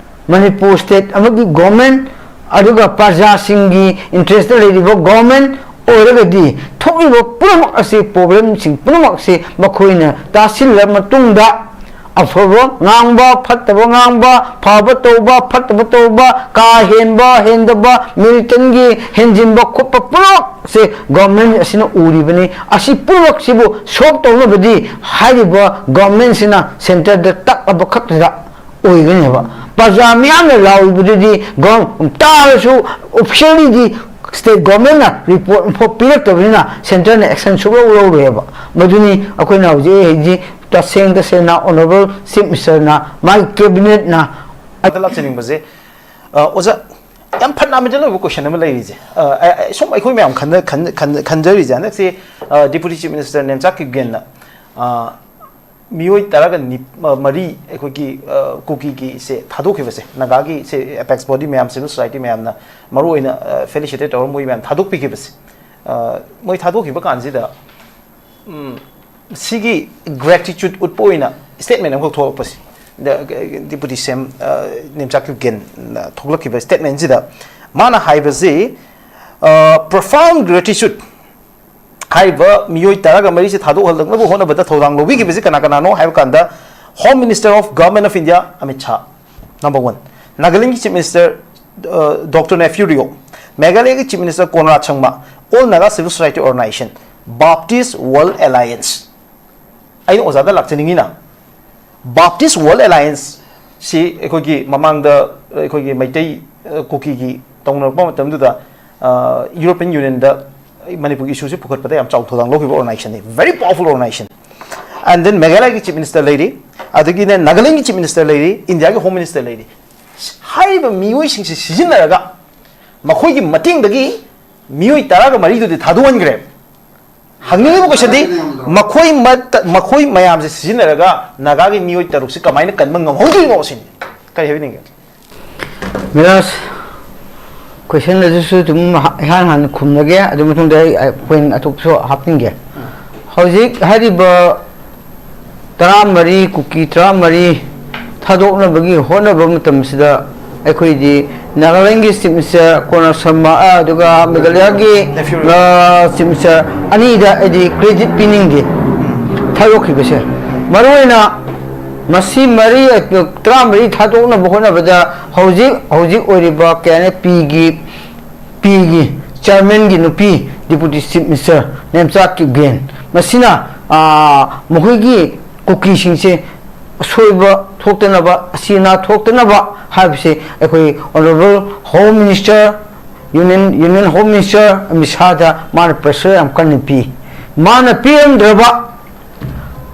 ꯃꯅꯤꯄꯨꯔ state ꯑꯃꯒꯤ government, ꯑꯗꯨꯒ ꯄ꯭ꯔꯖꯥꯁꯤꯡꯒꯤ interest ꯂꯩꯔꯤꯕ government ꯑꯣꯏꯔꯒꯗꯤ ꯊꯣꯛꯂꯤꯕ ꯄꯨꯝꯅꯃꯛ ꯑꯁꯤ, problemꯁꯤꯡ ꯄꯨꯝꯅꯃꯛ ꯑꯁꯤ ꯃꯈꯣꯏꯅ ꯇꯥꯁꯤꯜꯂ ꯃꯇꯨꯡꯗ ꯑꯐꯕ ꯉꯥꯡꯕ, ꯐꯠꯇꯕ ꯉꯥꯡꯕ, ꯐꯕ ꯇꯧꯕ, ꯐꯠꯇꯕ ꯇꯧꯕ, ꯀꯥ ꯍꯦꯟꯕ, ꯍꯦꯟꯗꯕ, militantꯒꯤ ꯍꯦꯟꯖꯤꯟꯕ ꯈꯣꯠꯄ ꯄꯨꯝꯅꯃꯛꯁꯦ government ꯑꯁꯤꯅ ꯎꯔꯤꯕꯅꯤ꯫ ꯑꯁꯤ ꯄꯨꯝꯅꯃꯛꯁꯤꯕꯨ solve ꯇꯧꯅꯕꯗꯤ ꯍꯥꯏꯔꯤꯕ governmentꯁꯤꯅ centreꯗ ꯇꯛꯂꯕ ꯈꯛꯇꯗ ꯑꯣꯏꯒꯅꯦꯕ꯫ ꯄ꯭ꯔꯖꯥ ꯃꯤꯌꯥꯝꯅ ꯂꯥꯎꯔꯤꯕꯗꯨꯗꯤ ꯒꯣ-, ꯇꯥꯔꯁꯨ officiallyꯗꯤ state governmentꯅ report ꯑꯃꯐꯥꯎ ꯄꯤꯔꯛꯇꯕꯅꯤꯅ centreꯅ action ꯁꯨꯛꯂꯧ ꯂꯧꯔꯣꯏꯕ꯫ ꯃꯗꯨꯅꯤ ꯑꯩꯈꯣꯏꯅ ꯍꯧꯖꯤꯛ ꯍꯧꯖꯤꯛ ꯇꯁꯦꯡ ꯇꯁꯦꯡꯅ honourable chief ministerꯅ, ꯃꯥꯒꯤ cabinetꯅ ꯑꯗ ꯂꯥꯛꯆꯅꯤꯡꯕꯁꯦ, ꯑ, ꯑꯣꯖꯥ, ꯌꯥꯝ fundamental ꯑꯣꯏꯕ question ꯑꯃ ꯂꯩꯔꯤꯁꯦ꯫ ꯑ, ꯑ, ꯑ, ꯁꯨꯝ ꯑꯩꯈꯣꯏ ꯃꯌꯥꯝ ꯈꯟꯅ-, ꯈꯟ-, ꯈꯟ-, ꯈꯟꯖꯔꯤꯁꯦ, ꯍꯟꯗꯛꯁꯤ, ꯑ, Deputy Chief Minister ꯅꯦꯝꯆꯥ ꯀꯤꯞꯒꯦꯟꯅ, ꯑ, ꯃꯤꯑꯣꯏ ꯇꯔꯥꯒ ꯅꯤꯞ-, ꯑ, ꯃꯔꯤ ꯑꯩꯈꯣꯏꯒꯤ, ꯑ, ꯀꯨꯀꯤꯒꯤꯁꯦ ꯊꯥꯗꯣꯛꯈꯤꯕꯁꯦ, ꯅꯥꯒꯥꯒꯤ ꯁꯦ apex body ꯃꯌꯥꯝ, civil society ꯃꯌꯥꯝꯅ ꯃꯔꯨꯑꯣꯏꯅ, ꯑ, felicitate ꯇꯧꯔ ꯃꯣꯏ ꯃꯌꯥꯝ ꯊꯥꯗꯣꯛꯄꯤꯈꯤꯕꯁꯦ, ꯑ, ꯃꯣꯏ ꯊꯥꯗꯣꯛꯈꯤꯕ ꯀꯥꯟꯁꯤꯗ, ꯎꯝ, ꯁꯤꯒꯤ gratitude ꯎꯠꯄ ꯑꯣꯏꯅ statement ꯑꯃꯈꯛ ꯊꯣꯛꯂꯛꯄꯁꯦ, ꯗ-, Deputy CM, ꯑ, ꯅꯦꯝꯆꯥ ꯀꯤꯞꯒꯦꯟꯅ ꯊꯣꯛꯂꯛꯈꯤꯕ statementꯁꯤꯗ ꯃꯥꯅ ꯍꯥꯏꯕꯁꯤ, ꯑ, profound gratitude, ꯍꯥꯏꯔꯤꯕ ꯃꯤꯑꯣꯏ ꯇꯔꯥꯒ ꯃꯔꯤꯁꯦ ꯊꯥꯗꯣꯛꯍꯜꯂꯛꯅꯕ ꯍꯣꯠꯅꯕꯗ ꯊꯧꯗꯥꯡ ꯂꯧꯕꯤꯈꯤꯕꯁꯤ ꯀꯅꯥ ꯀꯅꯥꯅꯣ ꯍꯥꯏꯕ ꯀꯥꯟꯗ, Home Minister of Government of India Amit Shah, number one. ꯅꯥꯒꯥꯂꯦꯟꯒꯤ Chief Minister, ꯑ, Doctor Neiphiu Rio, ꯃꯦꯘꯥꯂꯌꯒꯤ Chief Minister Conrad Sangma, All Naga Civil Society Organization, Baptist World Alliance꯫ ꯑꯩꯅ ꯑꯣꯖꯥꯗ ꯂꯥꯛꯆꯅꯤꯡꯉꯤꯅ, Baptist World Alliance ꯁꯤ ꯑꯩꯈꯣꯏꯒꯤ ꯃꯃꯥꯡꯗ ꯑꯩꯈꯣꯏꯒꯤ ꯃꯩꯇꯩ, ꯑ, ꯀꯨꯀꯤꯒꯤ ꯇꯧꯅꯔꯛꯄ ꯃꯇꯝꯗꯨꯗ, ꯑ, European Unionꯗ ꯃꯅꯤꯄꯨꯔꯒꯤ issueꯁꯤ ꯄꯨꯈꯠꯄꯗ ꯌꯥꯝ ꯆꯥꯎ ꯊꯧꯗꯥꯡ ꯂꯧꯈꯤꯕ organizationꯅꯤ, very powerful organization꯫ And then ꯃꯦꯘꯥꯂꯌꯒꯤ ꯆꯤꯐ ꯃꯤꯅꯤꯁꯇꯔ ꯂꯩꯔꯤ, ꯑꯗꯒꯤꯅꯦ ꯅꯥꯒꯥꯂꯦꯟꯒꯤ ꯆꯤꯐ ꯃꯤꯅꯤꯁꯇꯔ ꯂꯩꯔꯤ, ꯏꯟꯗꯤꯌꯥꯒꯤ ꯍꯣꯝ ꯃꯤꯅꯤꯁꯇꯔ ꯂꯩꯔꯤ꯫ ꯍꯥꯏꯔꯤꯕ ꯃꯤꯑꯣꯏꯁꯤꯡꯁꯦ ꯁꯤꯖꯤꯟꯅꯔꯒ ꯃꯈꯣꯏꯒꯤ ꯃꯇꯦꯡꯗꯒꯤ ꯃꯤꯑꯣꯏ ꯇꯔꯥꯒ ꯃꯔꯤꯗꯨꯗꯤ ꯊꯥꯗꯣꯛꯍꯟꯈ꯭ꯔꯦ꯫ ꯍꯪꯅꯤꯡꯉꯤꯕ ꯀꯣꯏꯁꯟꯗꯤ, ꯃꯈꯣꯏ ꯃꯠꯇ-, ꯃꯈꯣꯏ ꯃꯌꯥꯝꯁꯦ ꯁꯤꯖꯤꯟꯅꯔꯒ ꯅꯥꯒꯥꯒꯤ ꯃꯤꯑꯣꯏ ꯇꯔꯨꯛꯁꯤ ꯀꯃꯥꯏꯅ ꯀꯟꯕ ꯉꯝꯍꯧꯗ꯭ꯔꯤꯅꯣ ꯁꯤꯅꯤ꯫ ꯀꯔꯤ ꯍꯥꯏꯕꯤꯅꯤꯡꯒꯦ? ꯃꯤꯔꯥꯖ, ꯀꯣꯏꯁꯟ ꯑꯗꯨꯁꯨ ꯑꯗꯨꯝ ꯍ-, ꯏꯍꯥꯟ ꯍꯥꯟꯅ ꯈꯨꯝꯂꯒꯦ, ꯑꯗꯨ ꯃꯇꯨꯡꯗ ꯑꯩ, ꯑꯩ ꯄꯣꯏꯟ ꯑꯇꯣꯞꯄꯁꯨ ꯍꯥꯞꯆꯤꯟꯒꯦ꯫ ꯍꯧꯖꯤꯛ ꯍꯥꯏꯔꯤꯕ ꯇꯔꯥꯃꯔꯤ, ꯀꯨꯀꯤ ꯇꯔꯥꯃꯔꯤ ꯊꯥꯗꯣꯛꯅꯕꯒꯤ ꯍꯣꯠꯅꯕ ꯃꯇꯝꯁꯤꯗ ꯑꯩꯈꯣꯏꯗꯤ ꯅꯥꯒꯥꯂꯦꯟꯒꯤ ꯆꯤꯐ ꯃꯤꯅꯤꯁꯇꯔ ꯀꯣꯅꯔ ꯁꯪꯃ, ꯑ, ꯑꯗꯨꯒ ꯃꯦꯘꯥꯂꯌꯥꯒꯤ, ꯑ, ꯆꯤꯐ ꯃꯤꯅꯤꯁꯇꯔ ꯑꯅꯤꯗ ꯑꯩꯗꯤ ꯀ꯭ꯔꯦꯗꯤꯠ ꯄꯤꯅꯤꯡꯗꯦ ꯊꯥꯗꯣꯛꯈꯤꯕꯁꯦ꯫ ꯃꯔꯨꯑꯣꯏꯅ ꯃꯁꯤ ꯃꯔꯤ, ꯇꯔꯥꯃꯔꯤ ꯊꯥꯗꯣꯛꯅꯕ ꯍꯣꯠꯅꯕꯗ ꯍꯧꯖꯤꯛ ꯍꯧꯖꯤꯛ ꯑꯣꯏꯔꯤꯕ ꯀꯦ ꯑꯦꯟ ꯑꯦꯐ ꯄꯤꯒꯤ, ꯄꯤꯒꯤ ꯆꯤꯌꯔꯃꯦꯟꯒꯤ ꯅꯨꯄꯤ deputy chief minister Nemcha Kipgen, ꯃꯁꯤꯅ, ꯑ, ꯃꯈꯣꯏꯒꯤ ꯀꯨꯀꯤꯁꯤꯡꯁꯦ ꯑꯁꯣꯏꯕ ꯊꯣꯛꯇꯅꯕ, ꯑꯁꯤ ꯑꯅꯥ ꯊꯣꯛꯇꯅꯕ ꯍꯥꯏꯕꯁꯦ ꯑꯩꯈꯣꯏ honourable home minister, union, union home minister Amit ꯁꯥꯍꯗ ꯃꯥꯅ ꯄ꯭ꯔꯦꯁꯔ ꯌꯥꯝ ꯀꯟꯅ ꯄꯤ꯫ ꯃꯥꯅ ꯄꯤꯔꯝꯗ꯭ꯔꯕ,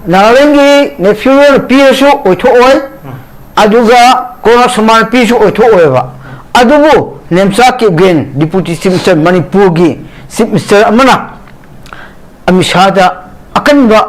ꯅꯥꯒꯥꯂꯦꯟꯒꯤ ꯅꯦꯐꯤꯌꯨꯅ ꯄꯤꯔꯁꯨ ꯑꯣꯏꯊꯣꯛꯑꯣꯏ, ꯑꯗꯨꯒ ꯀꯣꯅꯔ ꯁꯪꯃꯅ ꯄꯤꯔꯁꯨ ꯑꯣꯏꯊꯣꯛꯑꯣꯏꯕ꯫ ꯑꯗꯨꯕꯨ Nemcha Kipgen, deputy chief minister, ꯃꯅꯤꯄꯨꯔꯒꯤ ꯆꯤꯐ ꯃꯤꯅꯤꯁꯇꯔ ꯑꯃꯅ ꯑꯃꯤꯠ ꯁꯥꯍꯗ ꯑꯀꯟꯕ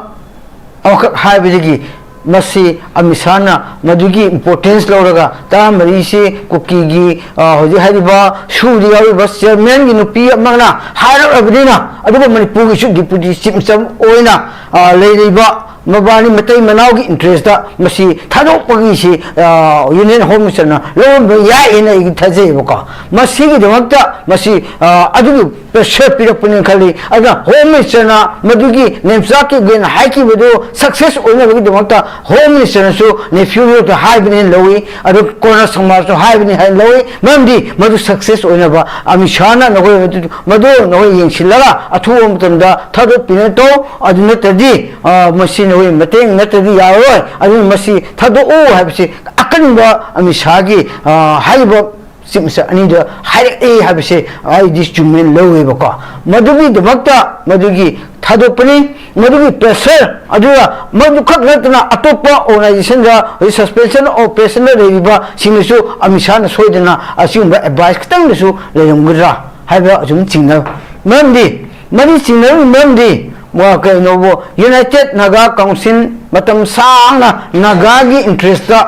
ꯑꯃꯈꯛ ꯍꯥꯏꯕꯗꯒꯤ ꯃꯁꯤ ꯑꯃꯤꯠ ꯁꯥꯍꯅ ꯃꯗꯨꯒꯤ ꯏꯝꯄꯣꯔꯇꯦꯟꯁ ꯂꯧꯔꯒ ꯇꯔꯥꯃꯔꯤꯁꯤ ꯀꯨꯀꯤꯒꯤ, ꯑ, ꯍꯧꯖꯤꯛ ꯍꯥꯏꯔꯤꯕ ꯁꯨꯗ ꯌꯥꯎꯔꯤꯕ ꯆꯤꯌꯔꯃꯦꯟꯒꯤ ꯅꯨꯄꯤ ꯑꯃꯅ ꯍꯥꯏꯔꯛꯂꯕꯅꯤꯅ, ꯑꯗꯨꯒ ꯃꯅꯤꯄꯨꯔꯒꯤꯁꯨ ꯗꯤꯄꯨꯇꯤ ꯆꯤꯐ ꯃꯤꯅꯤꯁꯇꯔ ꯑꯣꯏꯅ, ꯑ, ꯂꯩꯔꯤꯕ ꯃꯕꯥꯅꯤ ꯃꯇꯩ ꯃꯅꯥꯎꯒꯤ ꯏꯟꯇꯔꯦꯁꯇ ꯃꯁꯤ ꯊꯥꯗꯣꯛꯄꯒꯤꯁꯤ, ꯑ, ꯌꯨꯅꯤꯌꯟ ꯍꯣꯝ ꯃꯤꯅꯤꯁꯇꯔꯅ ꯂꯧꯔꯝꯕ ꯌꯥꯏ ꯍꯥꯏꯅ ꯑꯩ ꯊꯥꯖꯩꯌꯦꯕꯀꯣ꯫ ꯃꯁꯤꯒꯤꯗꯃꯛꯇ ꯃꯁꯤ, ꯑ, ꯑꯗꯨꯒꯤ ꯄ꯭ꯔꯦꯁꯔ ꯄꯤꯔꯛꯄꯅꯦꯅ ꯈꯜꯂꯤ꯫ ꯑꯗꯨꯅ ꯍꯣꯝ ꯃꯤꯅꯤꯁꯇꯔꯅ ꯃꯗꯨꯒꯤ ꯅꯦꯝꯆꯥ ꯀꯤꯞꯒꯦꯟ ꯍꯥꯏꯈꯤꯕꯗꯨ ꯁꯛꯁꯦꯁ ꯑꯣꯏꯅꯕꯒꯤꯗꯃꯛꯇ ꯍꯣꯝ ꯃꯤꯅꯤꯁꯇꯔꯅꯁꯨ ꯅꯦꯐꯤꯌꯨꯗ ꯍꯥꯏꯕꯅꯦꯅ ꯂꯧꯏ, ꯑꯗꯨ ꯀꯣꯅꯔ ꯁꯪꯃꯁꯨ ꯍꯥꯏꯕꯅꯤ ꯍꯥꯏꯅ ꯂꯧꯏ꯫ ꯃꯔꯝꯗꯤ ꯃꯗꯨ ꯁꯛꯁꯦꯁ ꯑꯣꯏꯅꯕ ꯑꯃꯤꯠ ꯁꯥꯍꯅ ꯅꯈꯣꯏ ꯃꯗꯨ, ꯃꯗꯨ ꯅꯈꯣꯏ ꯌꯦꯡꯁꯤꯜꯂꯒ ꯑꯊꯨꯕ ꯃꯇꯝꯗ ꯊꯥꯗꯣꯛꯄꯤꯅ ꯇꯧ, ꯑꯗꯨ ꯅꯠꯇ꯭ꯔꯗꯤ, ꯑ, ꯃꯁꯤ ꯅꯈꯣꯏ ꯃꯇꯦꯡ ꯅꯠꯇ꯭ꯔꯗꯤ ꯌꯥꯔꯔꯣꯏ, ꯑꯗꯨꯅ ꯃꯁꯤ ꯊꯥꯗꯣꯛꯎ ꯍꯥꯏꯕꯁꯤ ꯑꯀꯟꯕ ꯑꯃꯤꯠ ꯁꯥꯍꯒꯤ, ꯑ, ꯍꯥꯏꯔꯤꯕ ꯆꯤꯐ ꯃꯤꯅꯤꯁꯇꯔ ꯑꯅꯤꯗ ꯍꯥꯏꯔꯛꯑꯦ ꯍꯥꯏꯕꯁꯦ ꯑꯩꯗꯤ ꯆꯨꯝꯃꯦꯅ ꯂꯧꯋꯦꯕꯀꯣ꯫ ꯃꯗꯨꯒꯤꯗꯃꯛꯇ ꯃꯗꯨꯒꯤ ꯊꯥꯗꯣꯛꯄꯅꯤ꯫ ꯃꯗꯨꯒꯤ pressure ꯑꯗꯨꯒ ꯃꯗꯨ ꯈꯛ ꯅꯠꯇꯅ ꯑꯇꯣꯞꯄ organizationꯗ ꯍꯧꯖꯤꯛ suspension of operationꯗ ꯂꯩꯔꯤꯕꯁꯤꯡꯅꯁꯨ ꯑꯃꯤꯠ ꯁꯥꯍꯅ ꯁꯣꯏꯗꯅ ꯑꯁꯤꯒꯨꯝꯕ advice ꯈꯤꯇꯪꯗꯁꯨ ꯂꯩꯔꯝꯒꯗ꯭ꯔꯥ ꯍꯥꯏꯕ ꯑꯁꯨꯝ ꯆꯤꯡꯅꯕ꯫ ꯃꯔꯝꯗꯤ, ꯃꯔꯤ ꯆꯤꯡꯅꯔꯤꯕ ꯃꯔꯝꯗꯤ, ꯃ-, ꯀꯩꯅꯣꯕꯨ United Naga Council ꯃꯇꯝ ꯁꯥꯡꯅ ꯅꯥꯒꯥꯒꯤ interestꯇ,